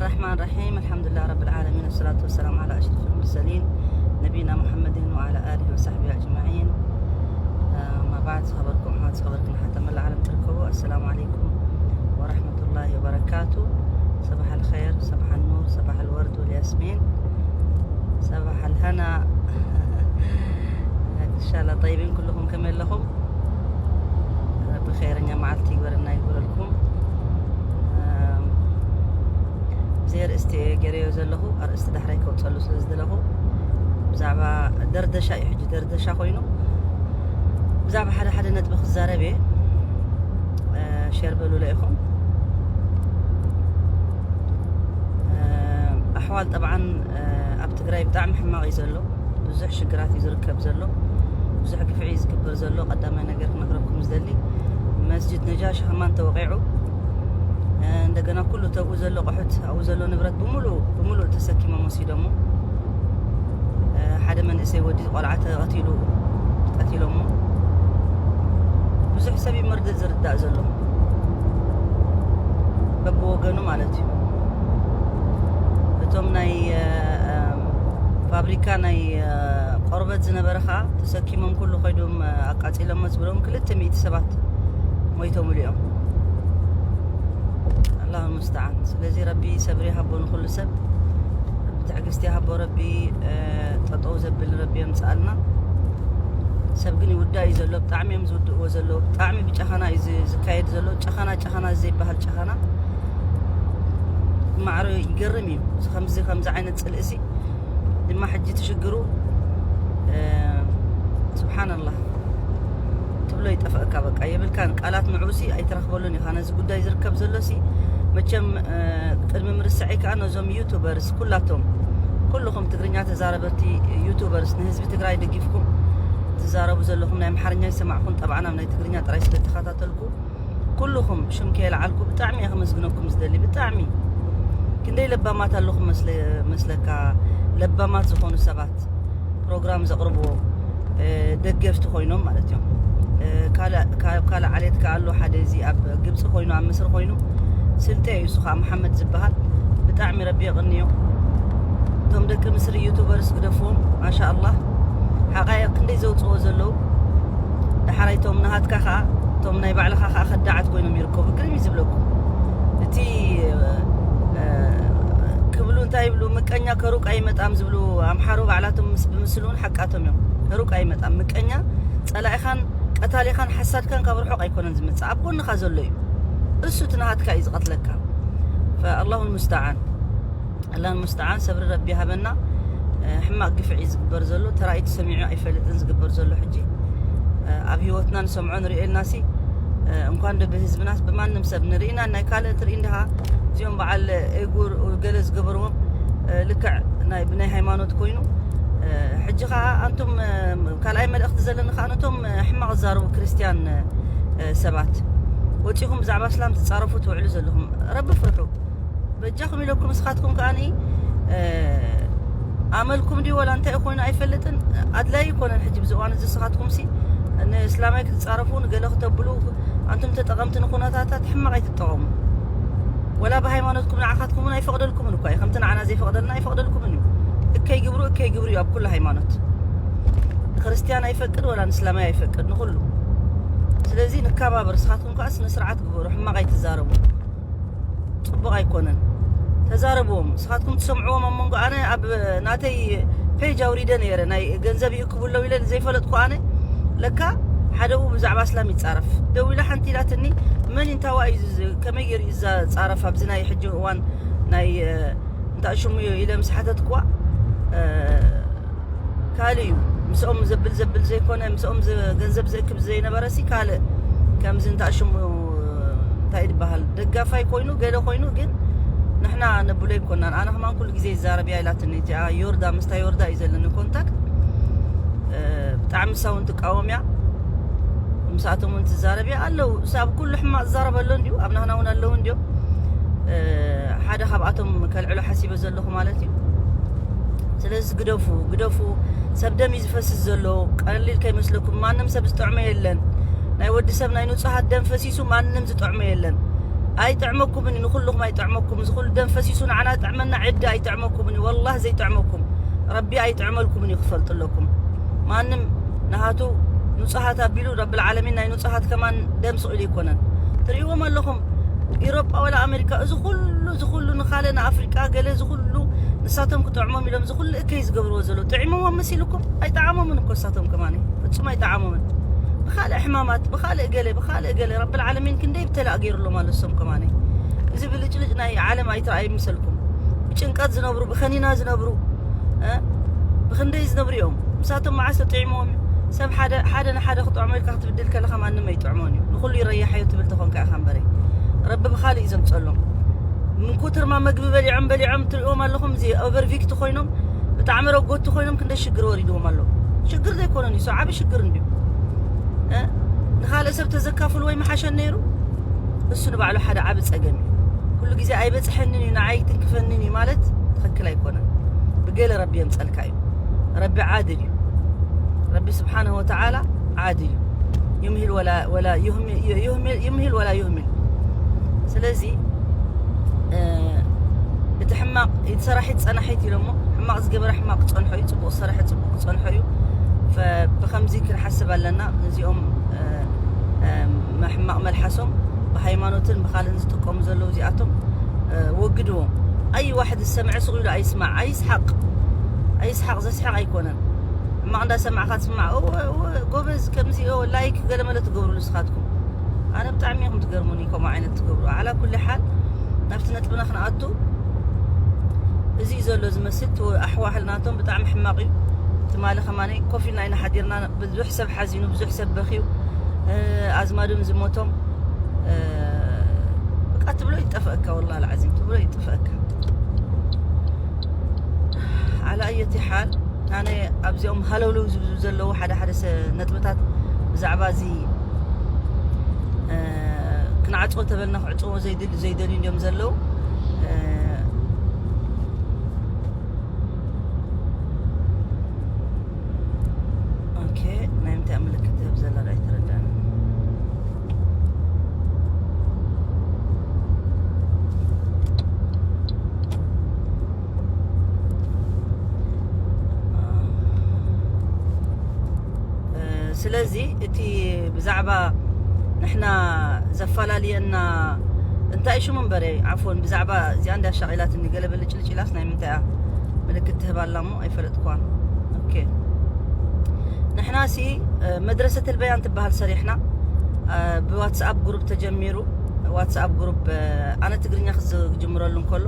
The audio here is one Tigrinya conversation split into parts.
الرحمن الرحيم. الحمد لله رب العالمين، والصلاة والسلام على أشرف المرسلين نبينا محمد وعلى آله وصحبه أجمعين. أما بعد، ዝኸበርኩም ኣሕዋት፣ ዝኸበርክን ኣሕዋት ኣብ መላእ ዓለም ትርከቡ፣ السلام عليكم ورحمة الله وبركاته. صباح الخير، صباح النور، صباح الورد والياسمين، صباح الهنا. إن شاء الله طيبين كلكم، ከመይ ኣለኹም? ረቢ ኸይረኛ መዓልቲ ይግበረና ይግበረልኩም። ብዘይ ኣርእስቲ ገይረዮ ዘለኹ፣ ኣርእስቲ ዳሕራይ ከውፀሉ ስለ ዝደለኹ፣ ብዛዕባ ደርደሻ እዩ። ሕጂ ደርደሻ ኮይኑ ብዛዕባ ሓደ ሓደ ነጥቢ ክዛረብ እየ። ሸር በሉለ ኢኹም። ኣሕዋል ጠብዓን ኣብ ትግራይ ብጣዕሚ ሕማቕ እዩ ዘሎ። ብዙሕ ሽግራት እዩ ዝርከብ ዘሎ። ብዙሕ ግፍዒ እዩ ዝግበር ዘሎ። ቀዳማይ ነገር ክነግረኩም ዝደሊ፣ መስጅድ ነጃሽ ከማን ተወቒዑ፣ እንደገና ኩሉ ተብኡ ዘሎ ኣቑሑት፣ ኣብኡ ዘሎ ንብረት ብምሉእ ብምሉእ ተሰኪሞም ወሲዶሞ። ሓደ መንእሰይ ወዲ ቆልዓ ተቐቲሉ፣ ቀቲሎሞ። ብዙሕ ሰብ እዩ መርድእ ዝርዳእ ዘሎ፣ በብወገኑ ማለት እዩ። እቶም ናይ ፋብሪካ ናይ ቆርበት ዝነበረ ከዓ ተሰኪሞም ኩሉ ከይዶም ኣቃፂሎሞ ዝብሎም ክልተ ሚእቲ ሰባት ሞይቶምሉ እዮም። ኣላሁ ሙስተዓን። ስለዚ ረቢ ሰብሪ ይሃቦ ንኩሉ ሰብ፣ ረቢ ትዕግስቲ ይሃቦ፣ ረቢ ጠጠው ዘብል ረቢ የምፅኣልና። ሰብ ግን ይውዳእ እዩ ዘሎ። ብጣዕሚ እዮም ዝውድእዎ ዘለዉ። ብጣዕሚ ብጨኸና እዩ ዝ- ዝካየድ ዘሎ። ጨኸና ጨኸና ዘይበሃል ጨኸና ማዕረ ይገርም እዩ። እዚ ከምዚ ከምዚ ዓይነት ፅልእሲ ድማ ሕጂ ትሽግሩ ስብሓንላህ ትብሎ ይጠፍአካ። በቃ የብልካን ቃላት፣ ንዕኡሲ ኣይትረኽበሉን ኢኻ። ነዚ ጉዳይ ዝርከብ ዘሎሲ መቸም ቅድሚ ምርሳዐይ ከዓ ነዞም ዩቱበርስ ኩላቶም፣ ኩልኹም ትግርኛ ተዛረበርቲ ዩቱበርስ፣ ንህዝቢ ትግራይ ደጊፍኩም ትዛረቡ ዘለኹም፣ ናይ ኣምሓርኛ ይሰማዕኹም፣ ጠብዓ ናብ ናይ ትግርኛ ጥራይ ስለ ተኸታተልኩ፣ ኩልኹም ሽም ከየልዓልኩ ብጣዕሚ እየ ከመስግነኩም ዝደሊ። ብጣዕሚ ክንደይ ለባማት ኣለኹም መስለ- መስለካ፣ ለባማት ዝኾኑ ሰባት ፕሮግራም ዘቕርብዎ ደገፍቲ ኮይኖም ማለት እዮም። ካልእ ዓሌት ከኣ ኣሎ ሓደ፣ እዚ ኣብ ግብፂ ኮይኑ ኣብ ምስሪ ኮይኑ ስልጠ እዩ እሱ ከዓ መሓመድ ዝበሃል። ብጣዕሚ ረቢ የቕንዮ። እቶም ደቂ ምስሪ ዩቱበርስ ግደፍዎም። ማሻ ኣላህ፣ ሓቃ ክንደይ ዘውፅዎ ዘለዉ። ደሓራይ እቶም ናሃትካ ከዓ እቶም ናይ ባዕልኻ ከዓ ከዳዓት ኮይኖም ይርከቡ። ግርም እዩ ዝብለኩም። እቲ ክብሉ እንታይ ይብሉ፣ ምቀኛ ከሩቅ ኣይመጣም ዝብሉ ኣምሓሩ ባዕላቶም ምስ- ብምስሉ እውን ሓቃቶም እዮም። ከሩቅ ኣይመጣም። ምቀኛ ጸላኢኻን ቀታሊኻን ሓሳድካን ካብ ርሑቕ ኣይኮነን ዝመጽእ፣ ኣብ ጎንኻ ዘሎ እዩ። እሱ እቲ ናሃትካ እዩ ዝቐትለካ። ፈኣላሁ ልሙስተዓን። ኣላህ ሙስተዓን፣ ሰብሪ ረቢ ይሃበና። ሕማቕ ግፍዒ ዝግበር ዘሎ ተራእዩ ተሰሚዑ ኣይፈልጥን ዝግበር ዘሎ ሕጂ ኣብ ህይወትና ንሰምዖ ንርእየልና ሲ እንኳን ዶ ብህዝብናስ ብማንም ሰብ ንርእና። ናይ ካልእ ትርኢ እንዲኻ እዚኦም በዓል እጉር ገለ ዝገበርዎም ልክዕ ናይ ብናይ ሃይማኖት ኮይኑ ሕጂ ከዓ ኣንቱም ካልኣይ መልእኽቲ ዘለኒ ከዓ ነቶም ሕማቕ ዝዛረቡ ክርስትያን ሰባት ወፂኹም ብዛዕባ እስላም ትፃረፉ ትውዕሉ ዘለኹም ረቢ ፍርሑ። በጃኹም ኢለኩም ንስኻትኩም ከዓኒ ኣመልኩም ድዩ ወላ እንታይ ኮይኑ ኣይፈልጥን። ኣድላይ ይኮነን ሕጂ ብዚ እዋን እዚ ንስኻትኩም ሲ ንእስላማይ ክትፃረፉ ንገለ ክተብሉ ኣንቱም ተጠቐምቲ ንኩነታታት ሕማቕ ኣይትጠቐሙ። ወላ ብሃይማኖትኩም ንዓኻትኩም እውን ኣይፈቕደልኩምን እኳ እዩ። ከምቲ ንዓና ዘይፈቕደልና ኣይፈቕደልኩምን እዩ። እከይ ግብሩ እከይ ግብሩ እዩ ኣብ ኩሉ ሃይማኖት። ንክርስትያን ኣይፈቅድ ወላ ንእስላማይ ኣይፈቅድ ንኩሉ። ስለዚ ንከባበር። ንስኻትኩም ከዓ ስነ ስርዓት ግበሩ። ሕማቕ ኣይትዛረቡ። ፅቡቕ ኣይኮነን። ተዛረብዎም። ንስኻትኩም ትሰምዕዎም ኣብ መንጎ ኣነ ኣብ ናተይ ፔጅ ኣውሪደ ነይረ ናይ ገንዘብ ይእክቡ ኣለዉ ኢለ ዘይፈለጥኩ ኣነ ለካ ሓደኡ ብዛዕባ እስላም ይፃረፍ ደው ኢላ ሓንቲ ኢላትኒ መን እንታዋ እዩ ከመይ ገይሩ እዩ ዛፃረፍ ኣብዚ ናይ ሕጂ እዋን ናይ እንታይ ሽሙ እዩ ኢለ ምስ ሓተትኩዋ ካልእ እዩ ምስኦም ዘብል ዘብል ዘይኮነ ምስኦም ገንዘብ ዘእክብ ዘይነበረ ሲ ካልእ ከምዚ እንታይ ሽሙ እንታይ ዝበሃል ደጋፋይ ኮይኑ ገለ ኮይኑ ግን ንሕና ነብሎ ኣይኮናን። ኣነ ከማን ኩሉ ግዜ ይዛረብ እያ ኢላትኒ እቲኣ ዮርዳ ምስታ ዮርዳ እዩ ዘለኒ ኮንታክት ብጣዕሚ ንሳ እውን ትቃወም እያ። ምስኣቶም እውን ትዛረብ እያ ኣለዉ ሳብ ኩሉ ሕማቕ ዝዛረብ ኣሎ እንድዩ ኣብ ናህና እውን ኣለዉ እንድዮም ሓደ ካብኣቶም ከልዕሎ ሓሲበ ዘለኹ ማለት እዩ። ስለዚ ግደፉ ግደፉ። ሰብ ደም እዩ ዝፈስስ ዘሎ። ቀሊል ከይመስለኩም ማንም ሰብ ዝጠዕሞ የለን። ናይ ወዲ ሰብ ናይ ንጹሃት ደም ፈሲሱ ማንም ዝጠዕሞ የለን። ኣይጥዕመኩምን እዩ፣ ንኹልኹም ኣይጥዕመኩም። እዚ ኩሉ ደም ፈሲሱ ንዓና ጥዕመና ዕዲ ኣይጥዕመኩምን እዩ። ወላሂ ዘይጥዕመኩም፣ ረቢ ኣይጥዕመልኩምን እዩ፣ ክፈልጡ ኣለኩም። ማንም ንሃቱ ንጹሃት ኣቢሉ ረብል ዓለሚን ናይ ንጹሃት ከማን ደም ስቕ ኢሉ ኣይኮነን። ትርእይዎም ኣለኹም፣ ኢሮጳ ወላ ኣሜሪካ፣ እዚ ኩሉ፣ እዚ ኩሉ ንኻለ ንኣፍሪቃ ገለ፣ እዚ ኩሉ ንሳቶም ክጥዕሞም ኢሎም እዚ ኩሉ እከይ ዝገብርዎ ዘለዉ ጥዒሞዎም መሲልኩም? ኣይጠዓሞምን እኮ እሳቶም ከማን፣ ፍጹም ኣይጠዓሞምን። ብኻልእ ሕማማት፣ ብኻልእ ገለ፣ ብኻልእ ገለ ረብል ዓለሚን ክንደይ ብተላእ ገይሩሎም ኣሎ እሶም ከማን። እዚ ብልጭልጭ ናይ ዓለም ኣይትረኣዩ ይምሰልኩም። ብጭንቀት ዝነብሩ፣ ብኸኒና ዝነብሩ፣ እ? ብኽንደይ ዝነብሩ እዮም። ንሳቶም መዓስ ተጥዒሞም እዩ? ሰብ ሓደ፣ ሓደ ንሓደ ክጥዕሞ ኢልካ ክትብድል ከለኻ ማንም ኣይጥዕሞን እዩ። ንኹሉ ይረያሓዮ ትብል ተኾንካ ኢኻ እምበረይ። ረቢ ብኻልእ እዩ ዘምጸሎም። ምን ኩትርማ መግቢ በሊዖም በሊዖም ትርእዎም ኣለኹም። እዚ ኦቨርቪክት ኮይኖም፣ ብጣዕሚ ረጎድቲ ኮይኖም ክንደይ ሽግር ወሪድዎም ኣሎ። ሽግር ዘይኮነን እዩ፣ እሱ ዓቢ ሽግር እንድዩ። እ? ንኻልእ ሰብ ተዘካፍሉ ወይ መሓሸን ነይሩ፣ እሱ ንባዕሉ ሓደ ዓቢ ጸገም እዩ። ኩሉ ግዜ ኣይበጽሐንን እዩ፣ ንዓይ ትንክፈንን እዩ ማለት ትኽክል ኣይኮነን። ብገለ ረቢ የምጸልካ እዩ። ረቢ ዓድል እዩ። ረቢ ስብሓነሁ ወተዓላ ዓድል እዩ። ይምሂል ወላ፣ ወላ ይህሚ-፣ ይህሚ-፣ ይምሂል ወላ ይህሚል። ስለዚ፣ እ፣ እቲ ሕማቕ፣ እቲ ሰራሒት ጸናሒት ኢሎሞ፣ ሕማቕ ዝገበረ ሕማቕ ክጸንሖ እዩ፣ ጽቡቕ ዝሰረሐ ጽቡቕ ክጸንሖ እዩ። ፈ-፣ ብኸምዚ ክንሓስብ ኣለና። ነዚኦም፣ እ፣ እ፣ ሕማቕ መልሓሶም ብሃይማኖትን ብኻልእን ዝጥቀሙ ዘለዉ እዚኣቶም፣ እ፣ ወግድዎም። ኣይ ዋሕድ ዝሰምዐ ስቕ ኢሉ ኣይስማዕ፣ ኣይስሓቕ፣ ኣይስሓቕ፣ ዘስሕቕ ኣይኮነን። ሕማቕ እንዳሰማዕካ ትስማዕ፣ እወ፣ እወ፣ ጎበዝ፣ ከምዚ፣ እወ፣ ላይክ ገለመለ ትገብሩሉ ንስኻትኩም። ኣነ ብጣዕሚ ኢኹም ትገርሙኒ፣ ከምኡ ዓይነት ትገብሩ። ዓላ ኩሊ ሓል፣ ናብቲ ነጥብና ክንኣቱ፣ እዚ እዩ ዘሎ ዝመስል፣ እቲ ኣሕዋሕል ናቶም ብጣዕሚ ሕማቕ እዩ። ትማሊ ከማነይ ኮፍ ኢልና ኢና ሓዲርና፣ ብዙሕ ሰብ ሓዚኑ፣ ብዙሕ ሰብ በኽዩ፣ እ፣ ኣዝማዶም ዝሞቶም፣ እ፣ በቃ ትብሎ ይጠፍአካ፣ ወላሂ ልዓዚም ትብሎ ይጠፍአካ። ዓላ ኣየቲ ሓል፣ ኣነ ኣብዚኦም ሃለውለው ዝብሉ ዘለዉ ሓደ ሓደ ሰ-፣ ነጥብታት ብዛዕባ እዚ፣ እ፣ ክንዓጽዎ ተበልና ክዕጽዎ ዘይድል-፣ ዘይደልዩ እዮም ዘለዉ። እ፣ ኦኬ፣ ናይ ምንታይ ምልክት ትህብ ዘላ ዶ ኣይተረዳእን። እ፣ ስለዚ እቲ ብዛዕባ ንሕና ዘፈላልየና እንታይ ሽሙ እምበረ፣ ዓፎን፣ ብዛዕባ እዚኣ እንዳ ሻቒላትኒ ገለ ብልጭልጭ ኢላስ ናይ ምንታይ እያ ምልክት ትህብ ኣላ እሞ ኣይፈለጥኩዋን። ኦኬ። ንሕና ሲ፣ እ፣ መድረሰት ኣልበያን ትበሃል ሰሪሕና፣ እ፣ ብዋትስኣፕ ግሩፕ ተጀሚሩ። ዋትስኣፕ ግሩፕ፣ እ፣ ኣነ ትግርኛ ክዝ-፣ ክጅምረሉ እንከሎ፣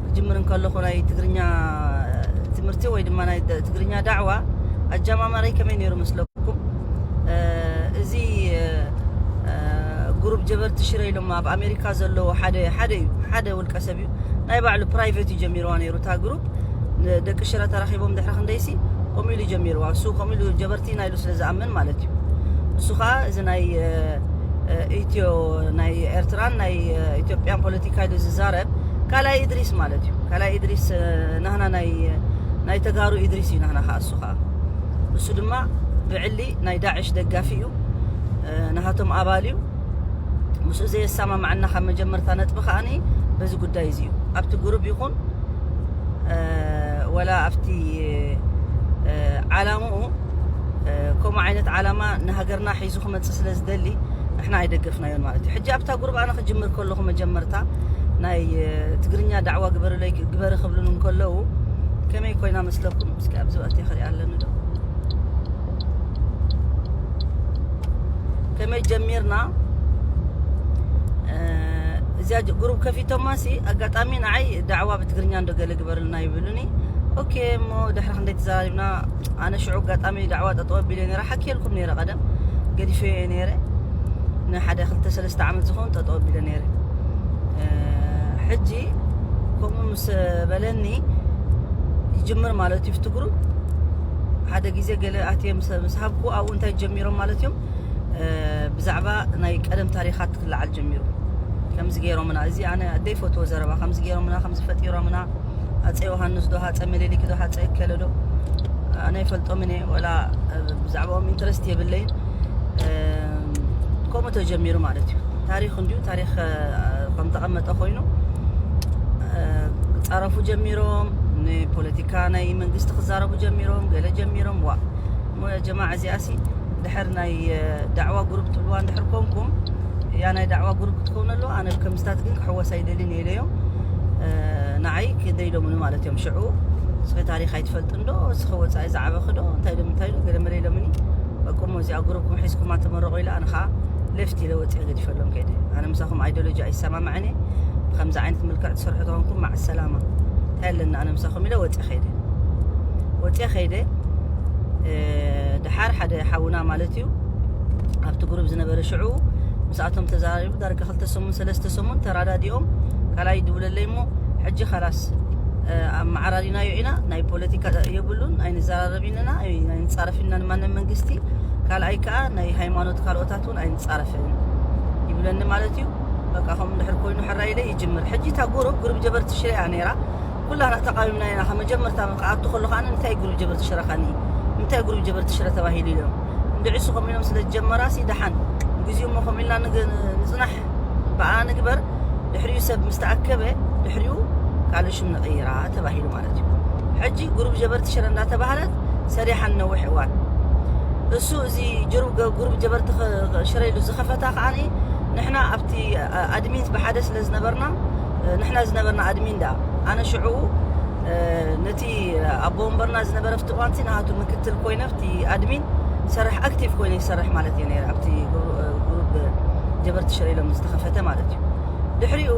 ክጅምር እንከለኹ ናይ ትግርኛ ትምህርቲ ወይ ድማ ናይ ደ-፣ ትግርኛ ዳዕዋ ኣጀማማረይ ከመይ ነይሩ መስለኩም? እ፣ እዚ፣ እ፣ ግሩፕ ጀበርቲ ሽረ ኢሎም ኣብ ኣሜሪካ ዘለዎ ሓደ፣ ሓደ እዩ፣ ሓደ ውልቀ ሰብ እዩ። ናይ ባዕሉ ፕራይቬት እዩ ጀሚርዋ ነይሩ እታ ግሩፕ። ደቂ ሽረ ተራኺቦም ድሕሪ ክንደይሲ ከምኡ ኢሉ ጀሚርዋ። እሱ ከምኡ ኢሉ ጀበርቲ ኢና ኢሉ ስለ ዝኣምን ማለት እዩ። እሱ ኸዓ እዚ ናይ፣ እ፣ እ፣ ኢትዮ፣ ናይ ኤርትራን ናይ፣ እ፣ ኢትዮጵያን ፖለቲካ ኢሉ ዝዛረብ ካልኣይ ኢድሪስ ማለት እዩ። ካልኣይ ኢድሪስ፣ እ፣ ናህና ናይ፣ ናይ ተጋሩ ኢድሪስ እዩ ናህና ኸዓ እሱ ኸዓ። እሱ ድማ ብዕሊ ናይ ዳዕሽ ደጋፊ እዩ። እ፣ ናሃቶም ኣባል እዩ። ምስኡ ዘየሰማማዓና ካብ መጀመርታ ነጥቢ ከዓኒ በዚ ጉዳይ እዚ እዩ። ኣብቲ ግሩፕ ይኹን፣ እ፣ ወላ ኣብቲ፣ እ፣ ዓላምኡ፣ እ፣ ከምኡ ዓይነት ዓላማ ንሃገርና ሒዙ ክመጽእ ስለ ዝደሊ ንሕና ኣይደገፍናዮን ማለት እዩ። ሕጂ ኣብታ ግሩፕ ኣነ ክጅምር ከለኹ መጀመርታ ናይ፣ እ፣ ትግርኛ ዳዕዋ ግበሩለይ፣ ግበሪ ክብሉኒ እንከለዉ ከመይ ኮይና መስለኩም? እስኪ ኣብዚ ኣትየ ክሪኣ ኣለኒ ዶ? ከመይ ጀሚርና፣ እ፣ እዚኣ ጅ-፣ ግሩፕ ከፊቶማ ሲ ኣጋጣሚ ንዓይ ዳዕዋ ብትግርኛ እንዶ ገለ ግበርልና ይብሉኒ። ኦኬ እሞ ድሕሪ ክንደይ ተዘራሪብና፣ ኣነ ሽዑ ኣጋጣሚ ዳዕዋ ጠጠው ኣቢለ ነይረ፣ ሓኪየልኩም ነይረ ቀደም፣ ገዲፈዮ ነይረ። ንሓደ ክልተ ሰለስተ ዓመት ዝኸውን ጠጠው ኣቢለ ነይረ። እ፣ ሕጂ ከምኡ ምስ በለኒ ይጅምር ማለት እዩ። ፍቲ ግሩፕ ሓደ ግዜ ገለ ኣትየ ምስ፣ ምስ ሃብኩ ኣብኡ እንታይ ጀሚሮም ማለት እዮም፣ እ፣ ብዛዕባ ናይ ቀደም ታሪኻት ክለዓል ጀሚሩ። ከምዚ ገይሮምና፣ እዚ ኣነ ኣደይ ፈትዎ ዘረባ፣ ከምዚ ገይሮምና፣ ከምዚ ፈጢሮምና፣ ኣፀ ዮሃንስ ዶ፣ ሃፀ ምኒልክ ዶ፣ ሃፀ እከለ ዶ፣ ኣነ ኣይፈልጦምን እየ፣ ወላ፣ እ፣ ብዛዕባኦም ኢንትረስት የብለይን። እ፣ ከምኡ ተጀሚሩ ማለት እዩ። ታሪኽ እንዲዩ፣ ታሪኽ ከም ተቐመጠ ኮይኑ፣ ክፃረፉ ጀሚሮም፣ ንፖለቲካ ናይ መንግስቲ ክዛረቡ ጀሚሮም፣ ገለ ጀሚሮም። ዋ እሞ ጀማዓ እዚኣሲ ድሕር ናይ ዳዕዋ ግሩፕ ትብልዋ እንድሕር ኮንኩም፣ ያ ናይ ዳዕዋ ግሩፕ ክትከውን ኣለዋ። ኣነ ከምስታት ግን ክሕወስ ኣይደልን እየ ኢለዮም። ንዓይ ክንደይ ኢሎምኒ ማለት እዮም ሽዑ፣ እስኺ ታሪኽ ኣይትፈልጥን ዶ፣ እስኺ ወፃኢ ዝዓበኺ ዶ፣ እንታይ ዶ ምንታይ ዶ ገለ መለ ኢሎምኒ። በቁሞ እዚኣ ግሩፕኩም ሒዝኩማ ተመረቑ ኢለ ኣነ ከዓ ሌፍት ኢለ ወፂአ ገዲፈሎም ከይደ። ኣነ ምሳኹም ኣይዲዮሎጂ ኣይሰማማዕን እየ። ብከምዚ ዓይነት መልክዕ ትሰርሑ ተኾንኩም ማዕ ሰላማ፣ እንታይ ኣለና ኣነ ምሳኹም ኢለ ወፂአ ከይደ። ወፂአ ከይደ። ድሓር ሓደ ሓውና ማለት እዩ ኣብቲ ግሩፕ ዝነበረ ሽዑ ምስኣቶም ተዛራሪቡ ዳርጋ ክልተ ሰሙን ሰለስተ ሰሙን ተራዳዲኦም ካልኣይ ይድውለለይ እሞ ሕጂ ካላስ ኣመዓራሪናዮ ኢና፣ ናይ ፖለቲካ የብሉን፣ ኣይንዘራረብን ኢና፣ ኣይንፃረፍን ኢና ንማንም መንግስቲ፣ ካልኣይ ከዓ ናይ ሃይማኖት ካልኦታት እውን ኣይንፃረፍን ይብለኒ ማለት እዩ። በቃ ከምኡ እንድሕር ኮይኑ ሕራይ ኢለ ይጅምር። ሕጂ እታ ጉሩብ ጉሩብ ጀበርቲ ሽረ እያ ነይራ። ኩላና ተቃዊምና ኢና። ካብ መጀመርታ ክኣቱ ከሎ ከዓኒ እንታይ ጉሩብ ጀበርቲ ሽረ ከኒ እንታይ ጉሩብ ጀበርቲ ሽረ ተባሂሉ ኢሎም እንድዒ እሱ ከምኡ ኢሎም ስለ ዝጀመራ ሲ ደሓን ንግዚኡ እሞ ከምኡ ኢልና ንግ- ንፅናሕ ብኣ ንግበር። ድሕሪኡ ሰብ ምስ ተኣከበ ድሕሪኡ ካልእ ሽም ንቕይራ ተባሂሉ ማለት እዩ። ሕጂ ጉሩብ ጀበርቲ ሽረ እንዳተባህለት ሰሪሓ ነዊሕ እዋን እሱ እዚ ጅሩብ ገ- ጉሩብ ጀበርቲ ኸ- ሽረ ኢሉ ዝኸፈታ ከዓኒ ንሕና ኣብቲ ኣድሚን ብሓደ ስለ ዝነበርና ንሕና ዝነበርና ኣድሚን ደኣ ኣነ ሽዑ ነቲ ኣቦ ወንበርና ዝነበረ ኣብቲ እዋንቲ ንሃቱ ምክትል ኮይነ ኣብቲ ኣድሚን ሰርሕ ኣክቲቭ ኮይነ ይሰርሕ ማለት እየ ነይረ ኣብቲ ግሩብ ጀበርቲ ሽረ ኢሎም ዝተኸፈተ ማለት እዩ። ድሕሪኡ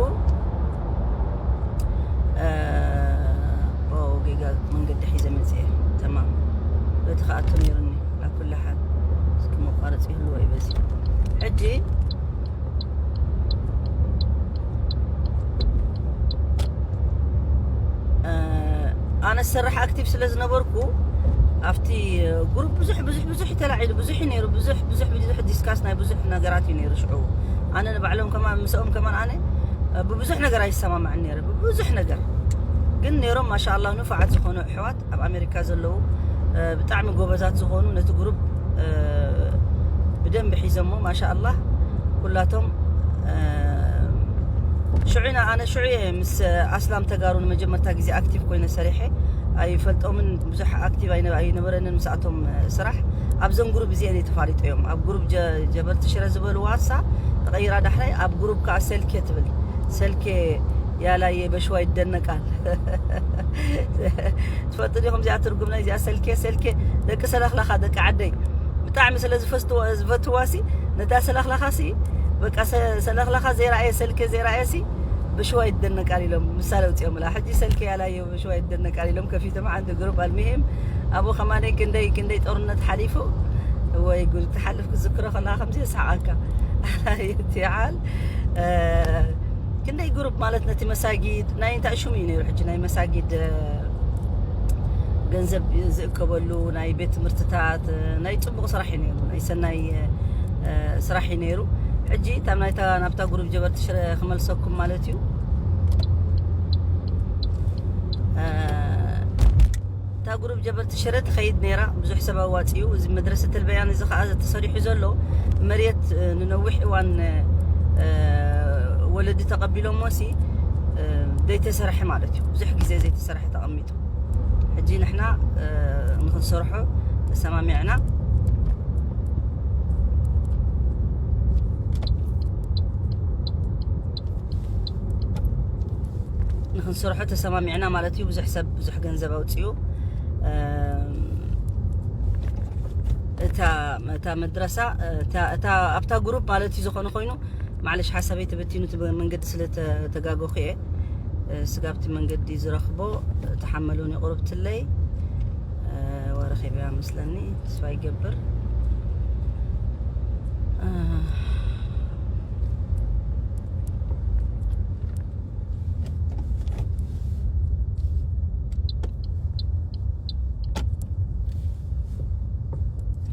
ጌጋ መንገዲ ሒዘ መፅአ። ተማም በቲ ከኣቱ ነይሩኒ ላኩላሓል እስኪ መቋረፂ ይህልዎ እዩ በዚ ሕጂ ኣነ ዝሰርሕ ኣክቲቭ ስለ ዝነበርኩ ኣብቲ ግሩፕ ብዙሕ ብዙሕ ብዙሕ ተላዒሉ ብዙሕ ነይሩ ብዙሕ ብዙሕ ብዙሕ ዲስካስ ናይ ብዙሕ ነገራት እዩ ነይሩ ሽዑ ኣነ ንባዕሎም ከማን ምስኦም ከማን ኣነ ብብዙሕ ነገር ኣይሰማማዕን ነይረ ብብዙሕ ነገር ግን ነይሮም ማሻ ኣላ ንፉዓት ዝኾኑ ኣሕዋት ኣብ ኣሜሪካ ዘለዉ ብጣዕሚ ጎበዛት ዝኾኑ ነቲ ግሩፕ ብደንብ ሒዞሞ ማሻ ኣላ ኩላቶም ሽዑ ኢና ኣነ ሽዑ እየ ምስ ኣስላም ተጋሩ ንመጀመርታ ግዜ ኣክቲቭ ኮይነ ሰሪሐ ኣይፈልጦምን ብዙሕ ኣክቲቭ ኣይነበረንን ምስኣቶም ስራሕ ኣብዘን ግሩፕ እዚአን እየ ተፋሊጦ እዮም ኣብ ግሩፕ ጀበርቲ ሽረ ዝበልዋ እሳ ተቐይራ ዳሕራይ ኣብ ግሩፕ ከዓ ሰልኬ ትብል ሰልኬ ያላየ በሽዋ ይደነቃል ትፈልጡ ዲኹም እዚኣ ትርጉም ናይ እዚኣ ሰልኬ ሰልኬ ደቂ ሰለኽለኻ ደቂ ዓደይ ብጣዕሚ ስለ ዝፈትዋ ሲ ነታ ሰለኽለኻ ሲ በቃ ሰለኽለኻ ዘይረኣየ ሰልኬ ዘይረኣየ ሲ ብሽዋ ይደነቃል ኢሎም ምሳሌ ውፅኦምላ ሕጂ ሰልኬ ያላየ ብሽዋ ይደነቃል ኢሎም ከፊቶም ሓንቲ ግሩፕ ኣልምሂም ኣብኡ ከማነይ ክንደይ ክንደይ ጦርነት ሓሊፉ ወይ ጉድ ትሓልፍ ክዝክሮ ከለካ ከምዚ የስሓቀካ ይትዓል ክንደይ ግሩፕ ማለት ነቲ መሳጊድ ናይ እንታይ ሽሙ እዩ ነይሩ ሕጂ ናይ መሳጊድ ገንዘብ ዝእከበሉ ናይ ቤት ትምህርትታት ናይ ፅቡቅ ስራሕ እዩ ነይሩ ናይ ሰናይ ስራሕ እዩ ነይሩ ሕጂ እታብ ናይታ ናብታ ግሩፕ ጀበርቲ ሽረ ክመልሰኩም ማለት እዩ እታ ግሩብ ጀበርቲ ሽረ ትኸይድ ነይራ ብዙሕ ሰብ ኣዋፂኡ እዚ መድረሰ ተልበያን እዚ ከዓ ተሰሪሑ ዘሎ መሬት ንነዊሕ እዋን ወለዲ ተቐቢሎሞ ሲ ዘይተሰርሐ ማለት እዩ ብዙሕ ግዜ ዘይተሰርሐ ተቐሚጡ ሕጂ ንሕና ንክንሰርሖ ተሰማሚዕና ንክንሰርሖ ተሰማሚዕና ማለት እዩ ብዙሕ ሰብ ብዙሕ ገንዘብ ኣውፅኡ እታ መድረሳ ኣብታ ግሩፕ ማለት እዩ ዝኾነ ኮይኑ ማዕለሽ ሓሳበይ ተበቲኑ እቲ መንገዲ ስለ ተጋገኹ እየ ስጋብቲ መንገዲ ዝረኽቦ ተሓመሉን ይቕሩብትለይ ወረኺብያ መስለኒ ተስፋ ይገብር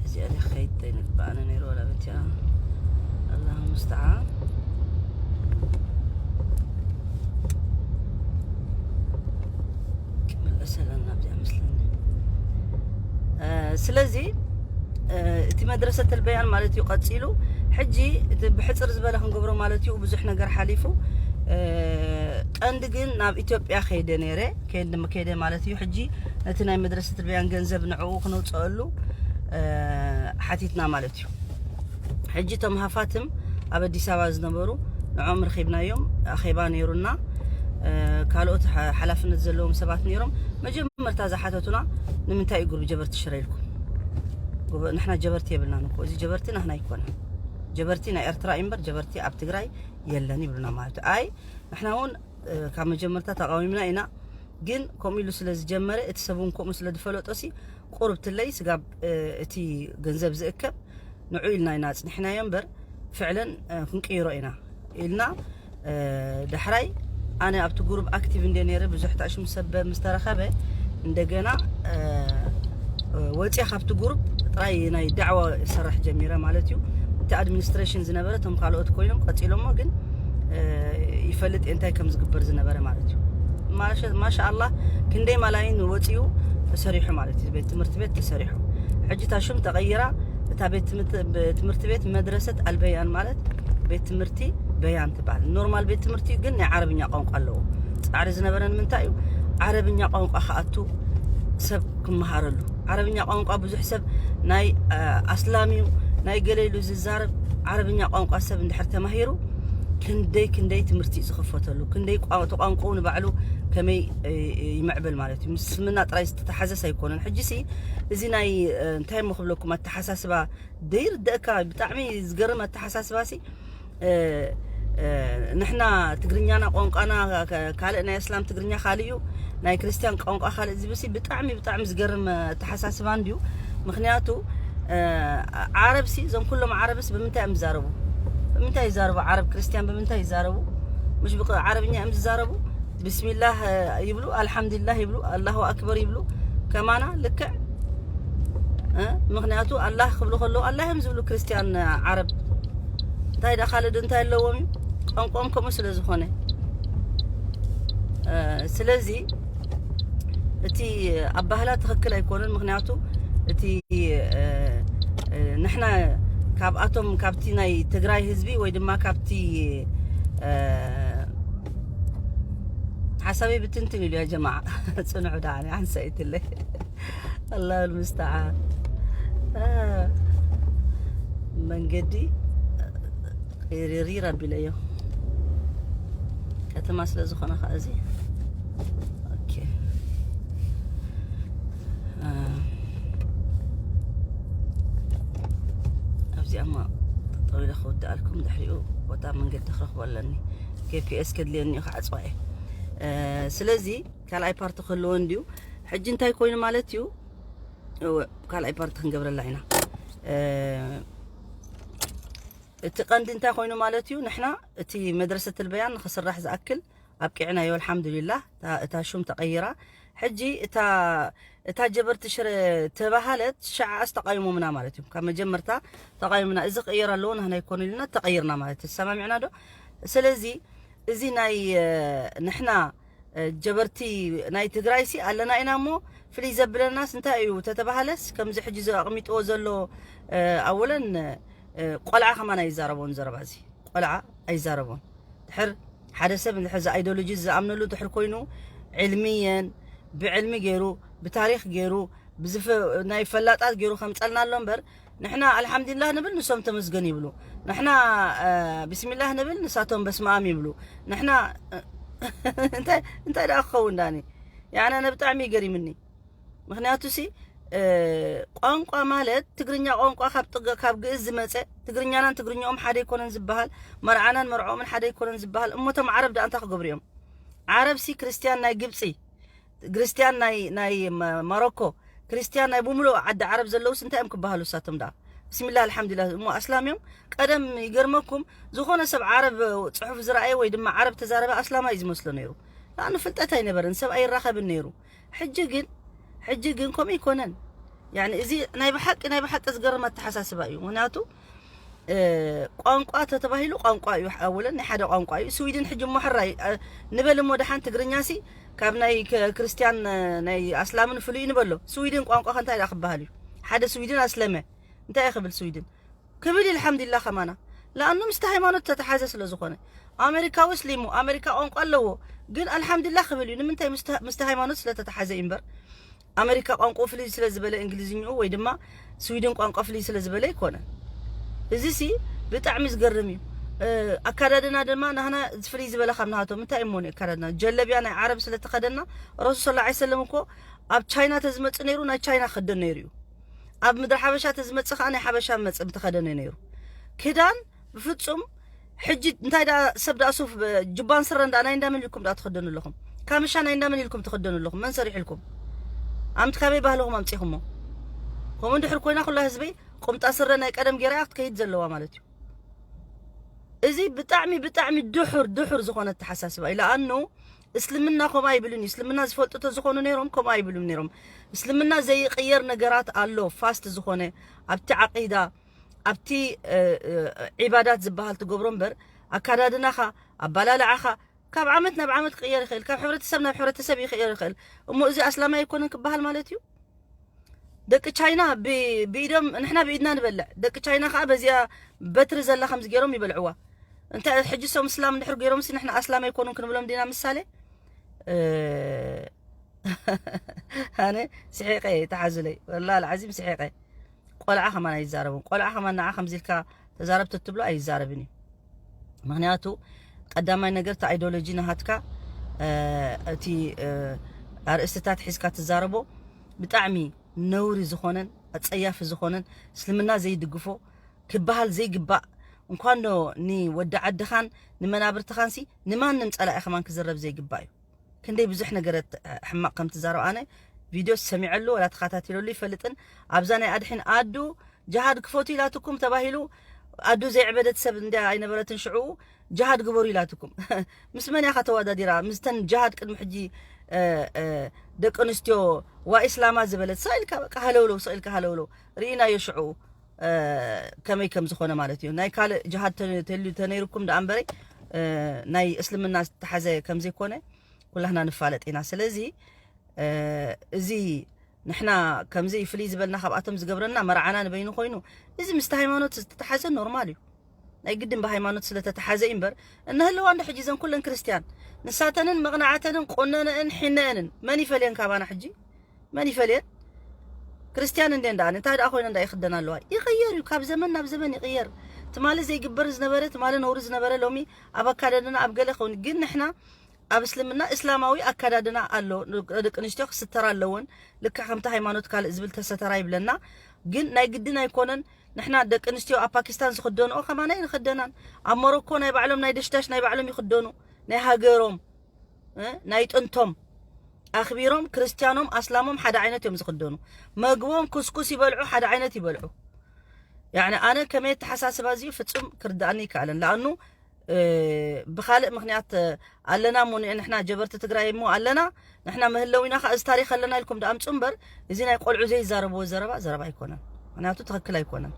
እዚኣ ዲያ ከይድ ዘይንግባኣነ ነይሩ ወላ በቲያ ኣላህ ሙስተዓን ክምለሰለን ናብዚኣ ምስለኒ ስለዚ እቲ መድረሰ ተልበያን ማለት እዩ ቀፂሉ ሕጂ እቲ ብሕፅር ዝበለ ክንገብሮ ማለት እዩ። ብዙሕ ነገር ሓሊፉ፣ እ፣ ቀንዲ ግን ናብ ኢትዮጵያ ከይደ ነይረ፣ ከይደ፣ ከይደ ማለት እዩ። ሕጂ ነቲ ናይ መድረሰት ኣልበያን ገንዘብ ንዕኡ ክነውፅአሉ፣ እ፣ ሓቲትና ማለት እዩ። ሕጂ እቶም ሃፋትም ኣብ ኣዲስ ኣበባ ዝነበሩ ንዕኦም ረኺብናዮም፣ ኣኼባ ነይሩና። እ፣ ካልኦት ሓ-፣ ሓላፍነት ዘለዎም ሰባት ነይሮም። መጀመርታ ዝሓተቱና፣ ንምንታይ እዩ ጉሩብ ጀበርቲ ሽረ ኢልኩም? ጎበ-፣ ንሕና ጀበርቲ የብልናን እኮ፣ እዚ ጀበርቲ ናህና ኣይኮነን። ጀበርቲ ናይ ኤርትራ እዩ እምበር ጀበርቲ ኣብ ትግራይ የለን ይብሉና ማለት እዩ። ኣይ፣ ንሕና እውን፣ እ፣ ካብ መጀመርታ ተቃዊምና ኢና። ግን ከምኡ ኢሉ ስለ ዝጀመረ፣ እቲ ሰብ እውን ከምኡ ስለ ዝፈለጦ ሲ፣ ቁሩብ ትለይ ስጋብ፣ እ፣ እቲ ገንዘብ ዝእከብ ንዑ ኢልና ኢና ኣጽኒሕናዮ እምበር፣ ፍዕለን፣ እ፣ ክንቅይሮ ኢና ኢልና፣ እ፣ ዳሕራይ ኣነ ኣብቲ ጉሩብ ኣክቲቭ እንደ ነይረ፣ ብዙሕ ታሽሙ ሰብ ምስ ተረኸበ፣ እንደገና፣ እ፣ እ፣ ወፂኣ ካብቲ ጉሩብ ጥራይ ናይ ዳዕዋ ሰራሕ ጀሚረ ማለት እዩ። እቲ ኣድሚኒስትሬሽን ዝነበረ፣ እቶም ካልኦት ኮይኖም ቀፂሎሞ፣ ግን፣ እ፣ ይፈልጥ እየ እንታይ ከም ዝግበር ዝነበረ ማለት እዩ። ማሻ-፣ ማሻኣላህ፣ ክንደይ ማላይን ወፂኡ ተሰሪሑ ማለት እዩ። ቤት ትምህርቲ ቤት ተሰሪሑ። ሕጂ እታ ሽም ተቐይራ፣ እታ ቤት ትምህርቲ፣ ብ-፣ ትምህርቲ ቤት መድረሰት ኣልበያን ማለት ቤት ትምህርቲ በያን ትበሃል። ኖርማል ቤት ትምህርቲ ግን ናይ ዓረብኛ ቋንቋ ኣለዎ። ጻዕሪ ዝነበረ ንምንታይ እዩ? ዓረብኛ ቋንቋ ክኣቱ፣ ሰብ ክመሃረሉ። ዓረብኛ ቋንቋ ብዙሕ ሰብ ናይ፣ እ፣ ኣስላም እዩ፣ ናይ ገለ ኢሉ ዝዛረብ። ዓረብኛ ቋንቋ ሰብ እንድሕር ተማሂሩ፣ ክንደይ ክንደይ ትምህርቲ እዩ ዝኽፈተሉ፣ ክንደይ ቋ-፣ እቲ ቋንቋኡ ንባዕሉ ከመይ፣ እ፣ እ፣ ይምዕብል ማለት እዩ። ምስ እስልምና ጥራይ ዝተተሓዘስ ኣይኮነን። ሕጂ ሲ፣ እዚ ናይ፣ እ፣ እንታይ እሞ ክብለኩም፣ ኣተሓሳስባ ደይርደእካ፣ ብጣዕሚ ዝገርም ኣተሓሳስባ ሲ፣ እ፣ እ፣ ንሕና ትግርኛና ቋንቋና ከ-፣ ካልእ ናይ እስላም ትግርኛ ካልእ እዩ፣ ናይ ክርስቲያን ቋንቋ ካልእ ዝብል ሲ ብጣዕሚ፣ ብጣዕሚ ዝገርም ኣተሓሳስባ እንድዩ። ምኽንያቱ፣ እ፣ ዓረብ ሲ፣ እዞም ኩሎም ዓረብስ ብምንታይ እዮም ዝዛረቡ? ብምንታይ ይዛረቡ? ዓረብ ክርስቲያን ብምንታይ ይዛረቡ? ምሽ ብቅ-፣ ዓረብኛ እዮም ዝዛረቡ? ብስሚላህ፣ እ፣ ይብሉ፣ ኣልሓምዱሊላህ ይብሉ፣ ኣላሁ ኣክበር ይብሉ። ከማና ልክዕ፣ እ፣ ምኽንያቱ ኣላህ ክብሉ ከለዉ ኣላህ እዮም ዝብሉ ክርስቲያን፣ እ፣ ዓረብ። እንታይ ደኣ ካልእ እንታይ ኣለዎም እዩ? ቋንቋኦም ከምኡ ስለ ዝኾነ። እ፣ ስለዚ እቲ ኣባህላ ትኽክል ኣይኮነን። ምኽንያቱ እቲ፣ እ፣ እ፣ ንሕና ካብኣቶም፣ ካብቲ ናይ ትግራይ ህዝቢ ወይ ድማ ካብቲ፣ እ፣ ሓሳበይ ብትንትን ኢሉ ያ ጀማዓ። ጽንዑ ደኣ፣ ኣነ ሓንሳኢትለይ። ኣላሁ ልሙስተዓን። እ፣ መንገዲ ቅይርይር ኣቢለዮ። ከተማ ስለ ዝኾነ ኸዓ እዚ። ኦኬ። እ፣ ኣብዚኣ እሞ ጠጠው ኢለ ክውድኣልኩም፣ ድሕሪኡ ቦታ መንገዲ ክረኽቦ ኣለኒ። ኬ ፒ ኤስ ከድልየኒ እዩ፣ ክዓፅዋ እየ። እ፣ ስለዚ ካልኣይ ፓርቲ ክህልዎ እንድዩ። ሕጂ እንታይ ኮይኑ ማለት እዩ? እወ፣ ካልኣይ ፓርቲ ክንገብረላ ኢና። እ፣ እቲ ቀንዲ እንታይ ኮይኑ ማለት እዩ? ንሕና እቲ መድረሰት ኣልበያን ንኽስራሕ ዝኣክል ኣብቂዕናዮ፣ ኣልሓምዱሊላህ። እታ፣ እታ ሹም ተቐይራ። ሕጂ እታ፣ እታ ጀበርቲ ሽረ ተባሃለት፣ ሸዓስ ተቃይሞምና ማለት እዩ። ካብ መጀመርታ ተቃይሞምና፣ እዚ ክቕየር ኣለዎ፣ ንሕና ኣይኮኑ ኢልና ተቐይርና ማለት እዩ። ተሰማሚዕና ዶ? ስለዚ እዚ ናይ፣ እ፣ ንሕና፣ እ፣ ጀበርቲ ናይ ትግራይ ሲ ኣለና ኢና እሞ፣ ፍልይ ዘብለናስ እንታይ እዩ ተተባሃለስ፣ ከምዚ ሕጂ እዚ ኣቕሚጥዎ ዘሎ፣ እ፣ ኣወለን፣ እ፣ ቆልዓ ከማን ኣይዛረቦን ዘረባ እዚ። ቆልዓ ኣይዛረቦን። ድሕር ሓደ ሰብ እንድሕር እዚ ኣይዲዮሎጂ ዝኣምነሉ ድሕር ኮይኑ፣ ዕልምየን፣ ብዕልሚ ገይሩ፣ ብታሪኽ ገይሩ፣ ብዝፈ-፣ ናይ ፈላጣት ገይሩ ከምጸልና ኣሎ እምበር፣ ንሕና ኣልሓምዱሊላህ ንብል፣ ንሶም ተመስገን ይብሉ። ንሕና፣ እ፣ ቢስሚላህ ንብል፣ ንሳቶም በስመኣም ይብሉ። ንሕና፣ እ፣ እንታይ፣ እንታይ ደኣ ክኸውን ዳኒ? ያኒ ኣነ ብጣዕሚ እዩ ገሪምኒ። ምኽንያቱ ሲ፣ እ፣ ቋንቋ ማለት ትግርኛ ቋንቋ ካብ ጥገ-፣ ካብ ግእዝ ዝመጸ፣ ትግርኛናን ትግርኛኦም ሓደ ኣይኮነን ዝበሃል፣ መርዓናን መርዓኦምን ሓደ ኣይኮነን ዝበሃል። እሞ እቶም ዓረብ ደኣ እንታይ ክገብሩ እዮም? ዓረብ ሲ ክርስትያን ናይ ግብጺ፣ ክርስትያን ናይ፣ ናይ መ-፣ ሞሮኮ፣ ክርስትያን ናይ ብምሉእ ዓዲ ዓረብ ዘለውስ እንታይ እዮም ክበሃሉ እሳቶም ደኣ? ብስሚላህ ኣልሓምዱሊላህ፣ እሞ ኣስላም እዮም። ቀደም ይገርመኩም፣ ዝኾነ ሰብ ዓረብ ጽሑፍ ዝረኣየ ወይ ድማ ዓረብ ተዛረበ ኣስላማይ እዩ ዝመስሎ ነይሩ። ለኣኑ ፍልጠት ኣይነበረን፣ ሰብ ኣይራኸብን ነይሩ። ሕጂ ግን፣ ሕጂ ግን ከምኡ ኣይኮነን። ያኒ እዚ ናይ ብሓቂ፣ ናይ ብሓቂ ዝገርም ኣተሓሳስባ እዩ። ምኽንያቱ፣ እ፣ ቋንቋ ተተባሂሉ ቋንቋ እዩ፣ ኣወለን ናይ ሓደ ቋንቋ እዩ። ስዊድን ሕጂ እሞ ሕራይ፣ እ፣ ንበል እሞ ደሓን ትግርኛ ሲ ካብ ናይ ከ-፣ ክርስትያን፣ እ፣ ናይ ኣስላምን ፍሉይ ንበሎ። ስዊድን ቋንቋ ከ እንታይ ደኣ ክበሃል እዩ? ሓደ ስዊድን ኣስለመ እንታይ እዩ ክብል ስዊድን? ክብል እዩ፣ ኣልሓምዱሊላህ ከማና። ለኣኑ ምስቲ ሃይማኖት ተተሓዘ ስለ ዝኾነ። ኣሜሪካ ውስሊሙ ኣሜሪካ ቋንቋ ኣለዎ፣ ግን ኣልሓምዱላ ክብል እዩ። ንምንታይ? ምስቲ ሃይማኖት ስለተተሓዘ እዩ እምበር። ኣሜሪካ ቋንቋ ፍልይ ስለ ዝበለ እንግሊዝኛኡ ወይ ድማ ስዊድን ቋንቋ ፍልይ ስለ ዝበለ ኣይኮነን። እዚ ሲ ብጣዕሚ ዝገርም እዩ። ኣካዳድና ድማ ናህና ፍልይ ዝበለ ካብ ናሃቶም እንታይ እሞ ኣካዳድና ጀለቢያ ናይ ዓረብ ስለተኸደና ረሱል ስለ ላ ሰለም እኮ ኣብ ቻይና ተዝመጽእ ነይሩ ናይ ቻይና ክደን ነይሩ እዩ። ኣብ ምድሪ ሓበሻ ተዝመጽእ ከዓ ናይ ሓበሻ መጽ ምተኸደነ ነይሩ። ክዳን ብፍጹም ሕጂ እንታይ ዳ ሰብ ዳ ሱፍ ብ- ጅባን ስረን ዳ ናይ እንዳመን ኢልኩም ዳ ትኸደኑ ኣለኹም? ካምሻ ናይ እንዳመን ኢልኩም ትኸደኑ ኣለኹም? መን ሰሪሕልኩም? ኣምት ካበይ ባህልኹም ኣምጺኹሞ? ከምኡ እንድሕር ኮይና ኩላ ህዝበይ ቁምጣ ስረ ናይ ቀደም ጌራ ክትከይድ ዘለዋ ማለት እዩ። እዚ ብጣዕሚ ብጣዕሚ ድሑር ድሑር ዝኾነ ኣተሓሳስባ እዩ። ለኣኑ እስልምና ከምኡ ኣይብልን እዩ። እስልምና ዝፈልጡ ተዝኾኑ ነይሮም ከምኡ ኣይብሉም ነይሮም። እስልምና ዘይቕየር ነገራት ኣሎ ፋስት ዝኾነ ኣብቲ ዓቂዳ ኣብቲ ዒባዳት ዝበሃል ትገብሮ እምበር ኣካዳድናኻ ኣባላልዓኻ ካብ ዓመት ናብ ዓመት ክቕየር ይኽእል፣ ካብ ሕብረተሰብ ናብ ሕብረተሰብ ይኽየር ይኽእል። እሞ እዚ ኣስላማይ ኣይኮነን ክበሃል ማለት እዩ? ደቂ ቻይና ብኢዶም ንሕና ብኢድና ንበልዕ፣ ደቂ ቻይና ከዓ በዚኣ በትሪ ዘላ ከምዚ ገይሮም ይበልዕዋ። እንታይ ሕጂ ሶም እስላም እንድሕር ገይሮምሲ ንሕና ኣስላም ኣይኮኑን ክንብሎም ዲና? ምሳሌ ኣነ ስሒቀ ተሓዙለይ ወላ ልዓዚም ስሒቀ። ቆልዓ ከማን ኣይዛረቡን። ቆልዓ ከማን ንዓ ከምዚ ኢልካ ተዛረብ ተትብሎ ኣይዛረብን እዩ። ምክንያቱ ቀዳማይ ነገር እቲ ኣይዲዮሎጂ ናሃትካ እቲ ኣርእስትታት ሒዝካ ትዛረቦ ብጣዕሚ ነውሪ ዝኾነን ኣፀያፊ ዝኾነን እስልምና ዘይድግፎ ክበሃል ዘይግባእ እንኳን ዶ ንወዲ ዓድኻን ንመናብርትኻንሲ ንማንም ፀላኢ ከማን ክዝረብ ዘይግባእ እዩ። ክንደይ ብዙሕ ነገረት ሕማቕ ከም ትዛረብ ኣነ ቪድዮ ሰሚዐሉ ወላ ተኸታቲለሉ ይፈልጥን። ኣብዛ ናይ ኣድሒን ኣዱ ጅሃድ ክፈቱ ኢላትኩም ተባሂሉ ኣዱ ዘይዕበደት ሰብ እንድያ ኣይነበረትን ሽዑ ጅሃድ ግበሩ ኢላትኩም። ምስ መን እያ ተወዳዲራ? ምስተን ጅሃድ ቅድሚ ሕጂ ደቂ ኣንስትዮ ዋ ኢስላማ ዝበለት ሰ ኢልካ በቃ ሃለውለው ሰ ኢልካ ሃለውለው ርኢናዮ ሽዑ ከመይ ከም ዝኾነ ማለት እዩ። ናይ ካልእ ጅሃድ ተልዩ ተነይርኩም ደኣ እምበረይ ናይ እስልምና ዝተሓዘ ከም ዘይኮነ ኩላህና ንፋለጥ ኢና። ስለዚ እዚ ንሕና ከምዚ ፍልይ ዝበልና ካብኣቶም ዝገብረና መርዓና ንበይኑ ኮይኑ እዚ ምስቲ ሃይማኖት ዝተተሓዘ ኖርማል እዩ። ናይ ግድን ብሃይማኖት ስለተተሓዘ እዩ እምበር እነህለዋ እንዶ ሕጂ ዘን ኩለን ክርስትያን ንሳተንን መቕናዓተንን ቆነነእን ሒነአንን መን ይፈልየን ካባና ሕጂ? መን ይፈልየን? ክርስትያን እንደ እንዳ እንታይ ደኣ ኮይነ እንዳ ይኽደን ኣለዋ። ይቕየር እዩ፣ ካብ ዘመን ናብ ዘመን ይቕየር። ትማሊ ዘይግበር ዝነበረ ትማሊ ነውሪ ዝነበረ ሎሚ ኣብ ኣካዳድና ኣብ ገለ ኸውን ግን ንሕና ኣብ እስልምና እስላማዊ ኣካዳድና ኣሎ። ደቂ ኣንስትዮ ክስተራ ኣለወን ልክዕ ከምቲ ሃይማኖት ካልእ ዝብል ተሰተራ ይብለና። ግን ናይ ግድን ኣይኮነን። ንሕና ደቂ ኣንስትዮ ኣብ ፓኪስታን ዝኽደንኦ ከማና ኣይንኽደናን። ኣብ ሞሮኮ ናይ ባዕሎም ናይ ደሽዳሽ ናይ ባዕሎም ይኽደኑ ናይ ሃገሮም ናይ ጥንቶም ኣኽቢሮም ክርስትያኖም ኣስላሞም ሓደ ዓይነት እዮም ዝኽደኑ። መግቦም ኩስኩስ ይበልዑ ሓደ ዓይነት ይበልዑ። ያኒ ኣነ ከመይ ኣተሓሳስባ እዚዩ ፍጹም ክርድኣኒ ይከኣለን። ለኣኑ ብኻልእ ምክንያት ኣለና እሞ ንሕና ጀበርቲ ትግራይ እሞ ኣለና ንሕና መህለዊና ከዓ እዚ ታሪክ ኣለና ኢልኩም ደኣምፁ እምበር እዚ ናይ ቆልዑ ዘይዛረብዎ ዘረባ ዘረባ ኣይኮነን። ምክንያቱ ትክክል ኣይኮነን።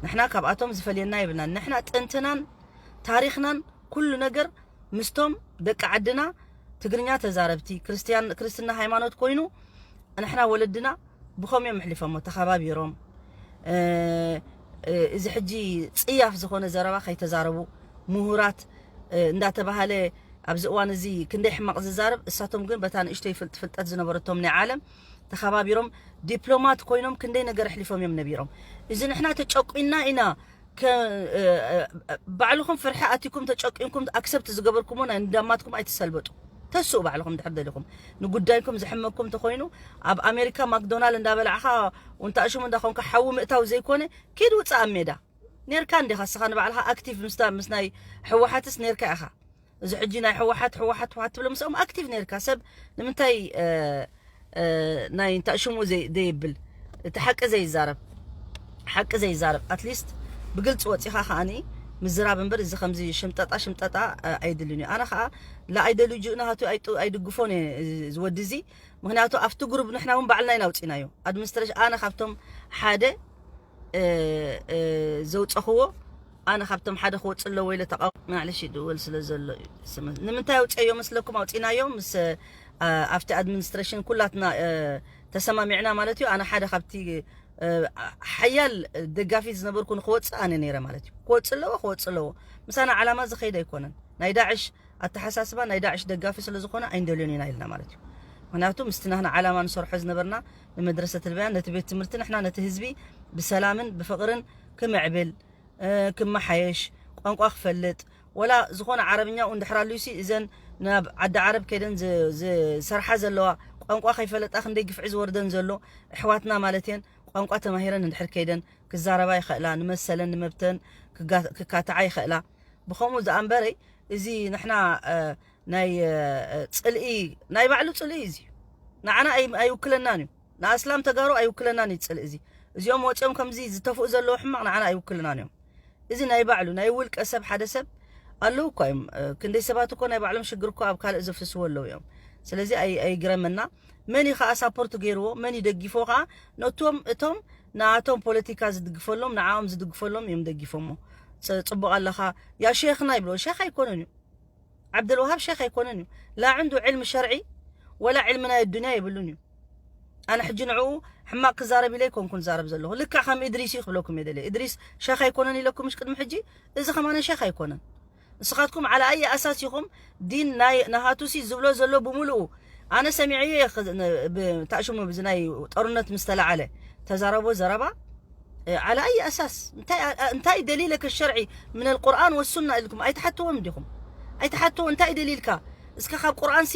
ንሕና ካብኣቶም ዝፈልየና የብልናን። ንሕና ጥንትናን ታሪክናን ኩሉ ነገር ምስቶም ደቂ ዓድና ትግርኛ ተዛረብቲ ክርስትያን ክርስትና ሃይማኖት ኮይኑ ንሕና ወለድና ብኸም እዮም ኣሕሊፎሞ ተኸባቢሮም እዚ ሕጂ ፅያፍ ዝኾነ ዘረባ ከይተዛረቡ ምሁራት እንዳተባሃለ ኣብዚ እዋን እዚ ክንደይ ሕማቕ ዝዛረብ እሳቶም ግን በታ ንእሽተይ ፍልጥ ፍልጠት ዝነበረቶም ናይ ዓለም ተኸባቢሮም ዲፕሎማት ኮይኖም ክንደይ ነገር ኣሕሊፎም እዮም ነቢሮም። እዚ ንሕና ተጨቁና ኢና ባዕልኹም ፍርሒ ኣቲኩም ተጨቂንኩም ኣክሰፕት ዝገበርኩሞ ናይ እንዳማትኩም ኣይትሰልበጡ። ተስኡ ባዕልኹም ድሕር ደሊኹም ንጉዳይኩም ዝሕመኩም ተኮይኑ ኣብ ኣሜሪካ ማክዶናል እንዳበላዕኻ ውንታእሽሙ እንዳኾንካ ሓዊ ምእታው ዘይኮነ ኪድ ውፅእ ኣብ ሜዳ። ኔርካ እንዲኻ ስኻ ንባዕልኻ ኣክቲቭ ምስታ ምስ ናይ ሕወሓትስ ኔርካ ኢኻ። እዚ ሕጂ ናይ ሕወሓት ሕወሓት ሕወሓት ትብሎ ምስኦም ኣክቲቭ ኔርካ ሰብ ንምንታይ ናይ እንታይ ሽሙ ዘይብል እቲ ሓቂ ዘይዛረብ ሓቂ ዘይዛረብ ኣትሊስት ብግልፂ ወፂኻ ከዓኒ ምዝራብ እምበር እዚ ከምዚ ሽምጠጣ ሽምጠጣ ኣይድልን እዩ። ኣነ ከዓ ለኣይደልዩ ናሃቱ ኣይድግፎን ዝወዲ እዚ ምክንያቱ ኣብቲ ግሩብ ንሕና እውን ባዕልና ኢና ውፂናዮ ኣድሚኒስትሬሽን ኣነ ካብቶም ሓደ ዘውፀኽዎ ኣነ ካብቶም ሓደ ክወፅእ ኣለዎ ኢለ ተቃው ማዕለሽ ይድወል ስለ ዘሎ እዩ። ንምንታይ ኣውፅዮ መስለኩም ኣውፂናዮ ምስ ኣብቲ ኣድሚኒስትሬሽን ኩላትና ተሰማሚዕና ማለት እዩ። ኣነ ሓደ ካብቲ ሓያል ደጋፊት ዝነበርኩ ንክወፅእ ኣነ ነይረ ማለት እዩ። ክወፅእ ኣለዎ፣ ክወፅእ ኣለዎ። ምሳና ዓላማ ዝኸይድ ኣይኮነን። ናይ ዳዕሽ ኣተሓሳስባ ናይ ዳዕሽ ደጋፊ ስለ ዝኾነ ኣይንደልዮን ኢና ኢልና ማለት እዩ። ምክንያቱ ምስቲ ናህና ዓላማ ንሰርሖ ዝነበርና ንመድረሰት ልበያን ነቲ ቤት ትምህርቲ ንሕና ነቲ ህዝቢ ብሰላምን ብፍቕርን ክምዕብል ክመሓየሽ ቋንቋ ክፈልጥ ወላ ዝኾነ ዓረብኛ እውን ድሕር ኣልዩሲ እዘን ናብ ዓዲ ዓረብ ከይደን ዝሰርሓ ዘለዋ ቋንቋ ከይፈለጣ ክንደይ ግፍዒ ዝወርደን ዘሎ ኣሕዋትና ማለት እየን። ቋንቋ ተማሂረን እንድሕር ከይደን ክዛረባ ይኽእላ፣ ንመሰለን ንመብተን ክካትዓ ይኽእላ። ብኸምኡ ዝኣንበረይ እዚ ንሕና ናይ ፅልኢ ናይ ባዕሉ ፅልኢ እዚ ንዓና ኣይውክለናን እዩ። ንኣስላም ተጋሩ ኣይውክለናን እዩ ፅልኢ እዚ። እዚኦም ወፂኦም ከምዚ ዝተፍኡ ዘለዉ ሕማቕ ንዓና ኣይውክልናን እዮም። እዚ ናይ ባዕሉ ናይ ውልቀ ሰብ ሓደ ሰብ ኣለዉ እኳ እዮም። ክንደይ ሰባት እኮ ናይ ባዕሎም ሽግር እኮ ኣብ ካልእ ዘፍስስዎ ኣለዉ እዮም። ስለዚ ኣይግረመና። መን እዩ ከዓ ሳፖርት ገይርዎ፣ መን እዩ ደጊፎ ከዓ ነቶም እቶም ንኣቶም ፖለቲካ ዝድግፈሎም ንዓኦም ዝድግፈሎም እዮም ደጊፎሞ። ፅቡቅ ኣለኻ ያ ሼኽና ይብሎ። ሼኽ ኣይኮነን እዩ። ዓብደልዋሃብ ሼኽ ኣይኮነን እዩ። ላ ዕንዱ ዕልሚ ሸርዒ ወላ ዕልሚ ናይ ኣዱንያ የብሉን እዩ። ኣነ ሕጂ ንዕኡ ሕማቕ ክዛረብ ኢለ ኣይኮንኩን ዛረብ ዘለኹ። ልክዕ ከም እድሪስ እዩ ክብለኩም እየ ደልየ። እድሪስ ሸኽ ኣይኮነን ኢለኩም ምሽ ቅድሚ ሕጂ፣ እዚ ከማነ ሸኽ ኣይኮነን። ንስኻትኩም ዓላ ኣየ ኣሳስ ኢኹም ዲን ናይ ናሃቱሲ ዝብሎ ዘሎ ብምሉኡ ኣነ ሰሚዐዮ እየ። ታእሽሙ ብዚ ናይ ጦርነት ምስ ተለዓለ ተዛረቦ ዘረባ ዓላ ኣየ ኣሳስ እንታይ ደሊለ ከሸርዒ ምን ኣልቁርኣን ወሱና ኢልኩም ኣይትሓትዎም እንዲኹም? ኣይትሓትዎ። እንታይ ደሊልካ እስከ ካብ ቁርኣንሲ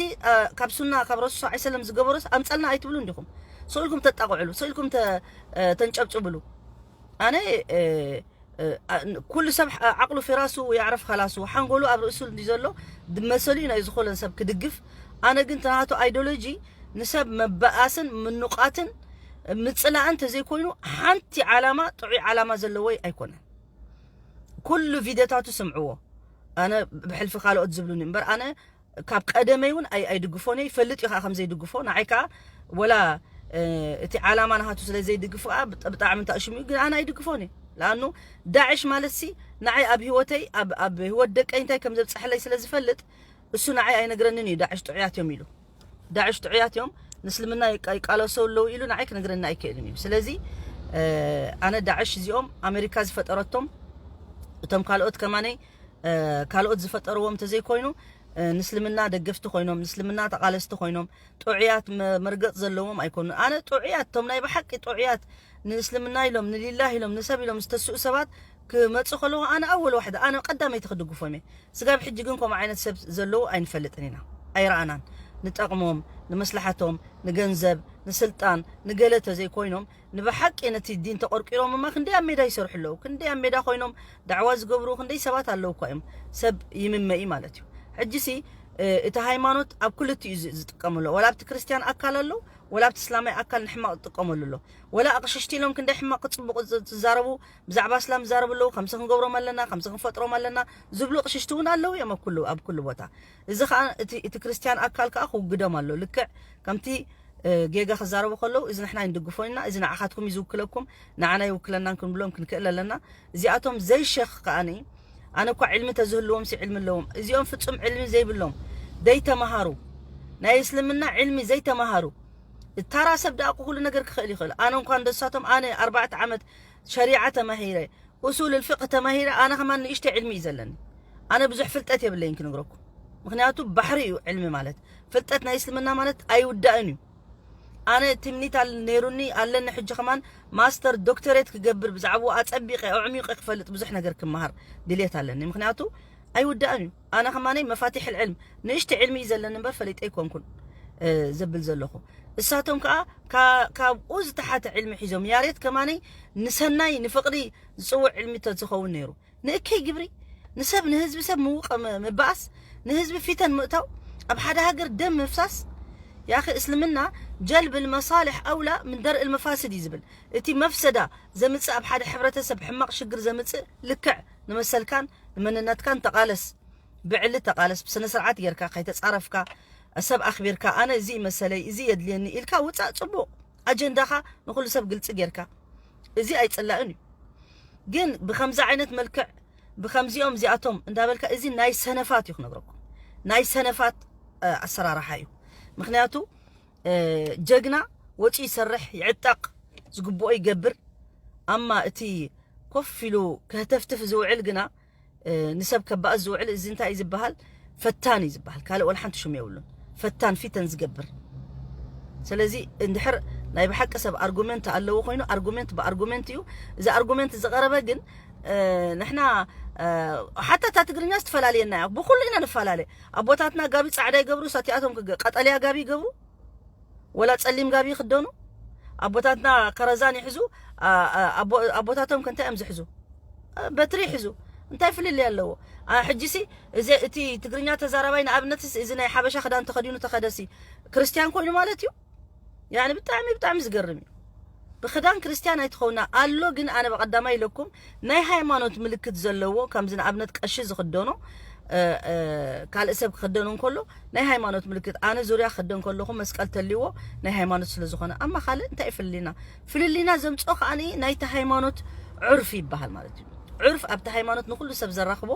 ካብ ሱና ካብ ረሱል ስ ሰለም ዝገበሮስ ኣምፀልና ኣይትብሉ እንዲኹም? ስኢልኩም ተጣቕዕሉ፣ ስኢልኩም ተንጨብጭብሉ። ኣነ ኩሉ ሰብ ዓቅሉ ፊራሱ ያዕረፍ ካላሱ ሓንጎሉ ኣብ ርእሱ እንዲ ዘሎ ድመሰሉ እዩ ናይ ዝኾለን ሰብ ክድግፍ። ኣነ ግን ትናቱ ኣይዲዮሎጂ ንሰብ መበኣስን ምኑቃትን ምፅላእን ተዘይኮይኑ ሓንቲ ዓላማ ጥዑይ ዓላማ ዘለዎይ ኣይኮነን። ኩሉ ቪድዮታቱ ስምዕዎ። ኣነ ብሕልፊ ካልኦት ዝብሉኒ እምበር ኣነ ካብ ቀደመይ እውን ኣይድግፎን እየ። ይፈልጥ እዩ ከዓ ከም ዘይድግፎ ንዓይ ከዓ ወላ እቲ ዓላማ ናሃቱ ስለ ዘይድግፎ ከዓ ብጣዕሚ እንታእሽሙ እዩ። ግን ኣነ ኣይድግፎን እየ። ለኣኑ ዳዕሽ ማለት ሲ ንዓይ ኣብ ህይወተይ ኣብ ህይወት ደቀይ እንታይ ከም ዘብፀሐለይ ስለ ዝፈልጥ እሱ ንዓይ ኣይነግረንን እዩ። ዳዕሽ ጥዑያት እዮም ኢሉ ዳዕሽ ጥዑያት እዮም ንእስልምና ይቃለሶ ኣለዉ ኢሉ ንዓይ ክነግረኒ ኣይክእልን እዩ። ስለዚ ኣነ ዳዕሽ እዚኦም ኣሜሪካ ዝፈጠረቶም እቶም ካልኦት ከማነይ ካልኦት ዝፈጠርዎም እንተዘይኮይኑ ንእስልምና ደገፍቲ ኮይኖም ንእስልምና ተቃለስቲ ኮይኖም ጥዑያት መርገፅ ዘለዎም ኣይኮኑ። ኣነ ጥዑያት እቶም ናይ ብሓቂ ጥዑያት ንእስልምና ኢሎም ንሊላህ ኢሎም ንሰብ ኢሎም ዝተስኡ ሰባት ክመፁ ከለዉ ኣነ ኣወል ዋሕደ ኣነ ቀዳመይቲ ክድግፎም እየ። ስጋብ ሕጂ ግን ከምኡ ዓይነት ሰብ ዘለዉ ኣይንፈልጥን ኢና፣ ኣይረኣናን። ንጠቕሞም፣ ንመስላሓቶም፣ ንገንዘብ፣ ንስልጣን፣ ንገለ ተዘይኮይኖም ንብሓቂ ነቲ ዲን ተቆርቂሮም እማ ክንደይ ኣብ ሜዳ ይሰርሑ ኣለዉ። ክንደይ ኣብ ሜዳ ኮይኖም ዳዕዋ ዝገብሩ ክንደይ ሰባት ኣለዉ እኳ እዮም። ሰብ ይምመኢ ማለት እዩ። ሕጂሲ እቲ ሃይማኖት ኣብ ክልቲኡ እዩ ዝጥቀምሎ። ወላ ኣብቲ ክርስትያን ኣካል ኣሎ፣ ወላ ኣብቲ እስላማይ ኣካል ንሕማቕ ዝጥቀመሉ ኣሎ። ወላ ኣቕሽሽቲ ኢሎም ክንደይ ሕማቕ ክፅቡቕ ዝዛረቡ ብዛዕባ እስላም ዝዛረቡ ኣለዉ። ከምዚ ክንገብሮም ኣለና፣ ከምዚ ክንፈጥሮም ኣለና ዝብሉ ኣቕሽሽቲ እውን ኣለዉ እዮም ኣብ ኩሉ ኣብ ኩሉ ቦታ። እዚ ከዓ እቲ እቲ ክርስትያን ኣካል ከዓ ክውግዶም ኣሎ። ልክዕ ከምቲ ጌጋ ክዛረቡ ከለዉ እዚ ንሕና ንድግፎ ኢና፣ እዚ ንዓኻትኩም እዩ ዝውክለኩም፣ ንዓና ይውክለናን ክንብሎም ክንክእል ኣለና። እዚኣቶም ዘይሸኽ ከዓኒ ኣነ እኳ ዕልሚ ተዝህልዎም ሲ ዕልሚ ኣለዎም። እዚኦም ፍጹም ዕልሚ ዘይብሎም ደይተማሃሩ ናይ እስልምና ዕልሚ ዘይተማሃሩ ታራ ሰብ ደኣ ኩሉ ነገር ክኽእል ይኽእል። ኣነ እንኳን ደሳቶም ኣነ ኣርባዕተ ዓመት ሸሪዓ ተማሂረ ኡሱል ልፍቅህ ተማሂረ ኣነ ከማን ንእሽተ ዕልሚ እዩ ዘለኒ። ኣነ ብዙሕ ፍልጠት የብለይን ክነግረኩም። ምክንያቱ ባሕሪ እዩ ዕልሚ ማለት። ፍልጠት ናይ እስልምና ማለት ኣይውዳእን እዩ። ኣነ ትምኒት ነይሩኒ ኣለኒ ሕጂ ከማን ማስተር ዶክተሬት ክገብር ብዛዕባኡ ኣጸቢቀ ኣዕሚቀ ክፈልጥ ብዙሕ ነገር ክመሃር ድልየት ኣለኒ። ምክንያቱ ኣይውዳእን እዩ። ኣነ ከማነይ መፋቲሕ ዕልም ንእሽቲ ዕልሚ እዩ ዘለኒ እምበር ፈሊጠ ኣይኮንኩን ዘብል ዘለኹ። እሳቶም ከዓ ካብኡ ዝተሓተ ዕልሚ ሒዞም ያሬት ከማነይ ንሰናይ ንፍቅሪ ዝፅውዕ ዕልሚ ተዝኸውን ነይሩ ንእከይ ግብሪ ንሰብ ንህዝቢ ሰብ ምውቀ ምባኣስ ንህዝቢ ፊተን ምእታው ኣብ ሓደ ሃገር ደም ምፍሳስ ያኺ እስልምና ጀልብ ልመሳልሕ ኣውላ ምን ደርእ ልመፋስድ እዩ ዝብል። እቲ መፍሰዳ ዘምፅእ ኣብ ሓደ ሕብረተሰብ ሕማቕ ሽግር ዘምፅእ ልክዕ ንመሰልካን ንመንነትካን ተቓለስ ብዕሊ ተቓለስ ብስነ ስርዓት ጌርካ ከይተፃረፍካ ሰብ ኣኽቢርካ ኣነ እዚ መሰለይ እዚ የድልየኒ ኢልካ ውፃእ ፅቡቕ ኣጀንዳኻ ንኩሉ ሰብ ግልፂ ጌርካ እዚ ኣይፅላእን እዩ። ግን ብከምዚ ዓይነት መልክዕ ብከምዚኦም እዚኣቶም እንዳበልካ እዚ ናይ ሰነፋት እዩ ክነግረኩም ናይ ሰነፋት ኣሰራርሓ እዩ። ምክንያቱ ጀግና ወፂ ይሰርሕ ይዕጠቅ ዝግብኦ ይገብር። ኣማ እቲ ኮፍ ኢሉ ከህተፍትፍ ዝውዕል ግና፣ እ፣ ንሰብ ከባእስ ዝውዕል፣ እዚ እንታይ እዩ ዝበሃል? ፈታን እዩ ዝበሃል። ካልእ ወላ ሓንቲ ሽም የብሉን። ፈታን፣ ፊተን ዝገብር። ስለዚ እንድሕር ናይ ብሓቂ ሰብ ኣርጉመንት ኣለዎ ኮይኑ፣ ኣርጉመንት ብኣርጉመንት እዩ። እዚ ኣርጉመንት ዝቐረበ ግን፣ እ፣ ንሕና፣ እ፣ ሓታ እታ ትግርኛ ዝተፈላለየና እያ። ብኩሉ ኢና ንፈላለ። ኣቦታትና ጋቢ ጻዕዳ ይገብሩ፣ ሳቲኣቶም ክገ-፣ ቀጠልያ ጋቢ ይገብሩ፣ ወላ ጸሊም ጋቢ ይኽደኑ። ኣቦታትና ከረዛን ይሕዙ። ኣ-፣ ኣ-፣ ኣቦ-፣ ኣቦታቶም ከ እንታይ እዮም ዝሕዙ? እ፣ በትሪ ይሕዙ። እንታይ ፍልልይ ኣለዎ? ኣ፣ ሕጂሲ እዚ፣ እቲ ትግርኛ ተዛራባይ ንኣብነትስ እዚ ናይ ሓበሻ ክዳን ተኸዲኑ ተኸደሲ ክርስትያን ኮይኑ ማለት እዩ? ያኒ ብጣዕሚ፣ ብጣዕሚ ዝገርም እዩ። ብክዳን ክርስትያን ኣይትኸውና ኣሎ፣ ግን ኣነ በቐዳማይ ኢለኩም ናይ ሃይማኖት ምልክት ዘለዎ፣ ከምዚ ንኣብነት ቀሺ ዝኽደኖ፣ እ፣ እ፣ ካልእ ሰብ ክኽደኖ እንከሎ ናይ ሃይማኖት ምልክት፣ ኣነ ዙርያ ክኽደን ከለኹ መስቀል ተልዎ ናይ ሃይማኖት ስለ ዝኾነ፣ ኣማ ካልእ እንታይ እዩ ፍልልይና? ፍልልይና ዘምጽኦ ከኣ ናይቲ ሃይማኖት ዑርፊ ይበሃል ማለት እዩ። ዑርፍ ኣብቲ ሃይማኖት ንኹሉ ሰብ ዘራኽቦ፣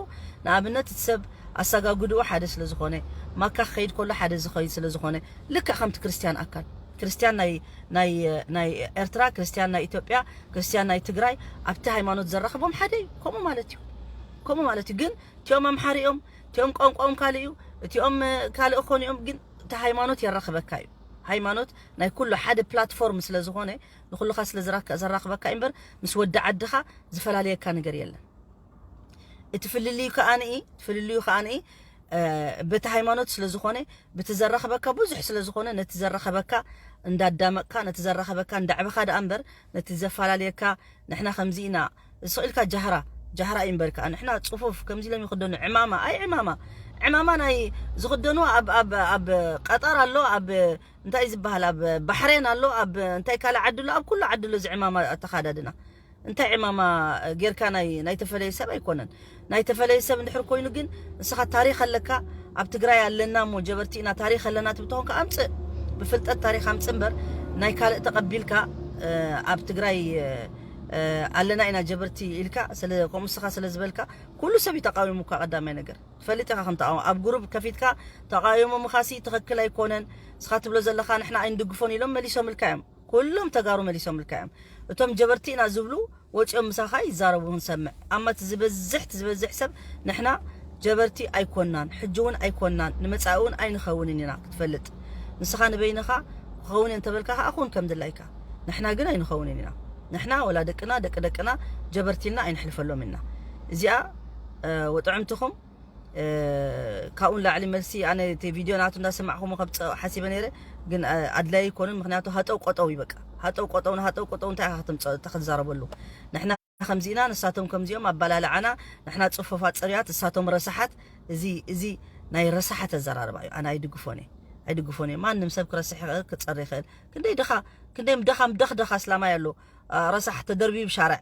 ንኣብነት እቲ ሰብ ኣሰጋግድኡ ሓደ ስለ ዝኾነ፣ ማካ ክኸይድ ከሎ ሓደ ዝኸይድ ስለ ዝኾነ፣ ልክዕ ከምቲ ክርስትያን ኣካል፣ ክርስትያን ናይ፣ ናይ፣ ናይ ኤርትራ፣ ክርስትያን ናይ ኢትዮጵያ፣ ክርስትያን ናይ ትግራይ፣ ኣብቲ ሃይማኖት ዘራኽቦም ሓደ እዩ። ከምኡ ማለት እዩ። ከምኡ ማለት እዩ። ግን እቲኦም ኣምሓሪኦም፣ እቲኦም ቋንቋኦም ካልእ እዩ፣ እቲኦም፣ እ፣ ካልእ ክኾኑ እዮም። ግን እቲ ሃይማኖት የራኽበካ እዩ። ሃይማኖት ናይ ኩሉ ሓደ ፕላትፎርም ስለ ዝኾነ፣ ንኹልኻ ስለ ዝራክ-፣ ዘራኽበካ እዩ እምበር፣ ምስ ወዲ ዓድኻ ዝፈላለየካ ነገር የለን። እቲ ፍልልዩ ከኣ ንኢ፣ እቲ ፍልልዩ ከኣ ንኢ፣ እ፣ በቲ ሃይማኖት ስለ ዝኾነ፣ በቲ ዘራኽበካ ብዙሕ ስለ ዝኾነ፣ ነቲ ዘራኸበካ እንዳዳመቕካ፣ ነቲ ዘራኸበካ እንዳዕበኻ ደኣ እምበር፣ ነቲ ዘፈላለየካ፣ ንሕና ከምዚ ኢና፣ ስቕ ኢልካ ጃህራ፣ ጃህራ እዩ እምበር ከኣ፣ ንሕና ጽፉፍ፣ ከምዚ ኢሎም ይኽደኑ፣ ዕማማ፣ ኣይ ዕማማ፣ ዕማማ ናይ ዝኽደኑ ኣብ፣ ኣብ፣ ኣብ ቀጠር ኣሎ፣ ኣብ እንታይ ዝበሃል፣ ኣብ ባሕሬን ኣሎ፣ ኣብ እንታይ ካልእ ዓዲ ኣሎ፣ ኣብ ኩሉ ዓዲ ኣሎ እዚ ዕማማ ኣተኻዳድና። እንታይ ዕማማ ጌርካ ናይ፣ ናይ ተፈለየ ሰብ ኣይኮነን። ናይ ተፈለየ ሰብ እንድሕር ኮይኑ ግን ንስኻ ታሪኽ ኣለካ፣ ኣብ ትግራይ ኣለና እሞ ጀበርቲ ኢና፣ ታሪኽ ኣለና ትብል ተኾንካ ኣምጽእ። ብፍልጠት ታሪኽ ኣምጽእ እምበር ናይ ካልእ ተቐቢልካ፣ እ፣ ኣብ ትግራይ፣ እ፣ ኣለና ኢና ጀበርቲ ኢልካ፣ ስለ፣ ከምኡ ንስኻ ስለ ዝበልካ ኩሉ ሰብ እዩ ተቃዊሙካ። ቀዳማይ ነገር ትፈልጥ ኢኻ ከም ተቃውሞ፣ ኣብ ግሩፕ ከፊትካ ተቃዊሞምኻሲ ትኽክል ኣይኮነን፣ ንስኻ ትብሎ ዘለኻ ንሕና ኣይንድግፎን ኢሎም መሊሶምልካ እዮም። ኩሎም ተጋሩ መሊሶምልካ እዮም። እቶም ጀበርቲ ኢና ዝብሉ ወፂኦም ምሳኻ ይዛረቡ ክንሰምዕ። ኣማ እቲ ዝበዝሕ፣ እቲ ዝበዝሕ ሰብ ንሕና ጀበርቲ ኣይኮናን፣ ሕጂ እውን ኣይኮናን፣ ንመጻኢ እውን ኣይንኸውንን ኢና ክትፈልጥ። ንስኻ ንበይንኻ ክኸውን እየ እንተበልካ ከዓ ኩን ከም ድላይካ። ንሕና ግን ኣይንኸውንን ኢና። ንሕና ወላ ደቅና፣ ደቂ ደቅና ጀበርቲ ኢልና ኣይንሕልፈሎም ኢና። እዚኣ፣ እ፣ ወጥዕምትኹም፣ እ፣ ካብኡ ንላዕሊ መልሲ ኣነ እቲ ቪድዮ ናቱ እንዳሰማዕኹሞ ከብጽእ ሓሲበ ነይረ፣ ግን፣ እ፣ ኣድላይ ኣይኮኑን። ምኽንያቱ ሃጠው ቆጠው እዩ በቃ። ሃጠው ቆጠው ንሃጠው ቆጠው እንታይ ኢኻ ከተምጽኦ፣ እንታይ ክትዛረበሉ? ንሕና ከምዚ ኢና፣ ንሳቶም ከምዚኦም፣ ኣባላልዓና፣ ንሕና ጽፉፋት ጽሩያት፣ ንሳቶም ረሳሓት። እዚ፣ እዚ ናይ ረሳሓት ኣዘራርባ እዩ። ኣነ ኣይድግፎን እየ። ኣይድግፎን እየ። ማንም ሰብ ክረስሕ ይኽእል፣ ክጸሪ ይኽእል። ክንደይ ድኻ፣ ክንደይ ድኻም ደኽ ደኻ ኣስላማይ ኣሎ፣ እ፣ ረሳሕ ተደርቢቡ ሻርዕ።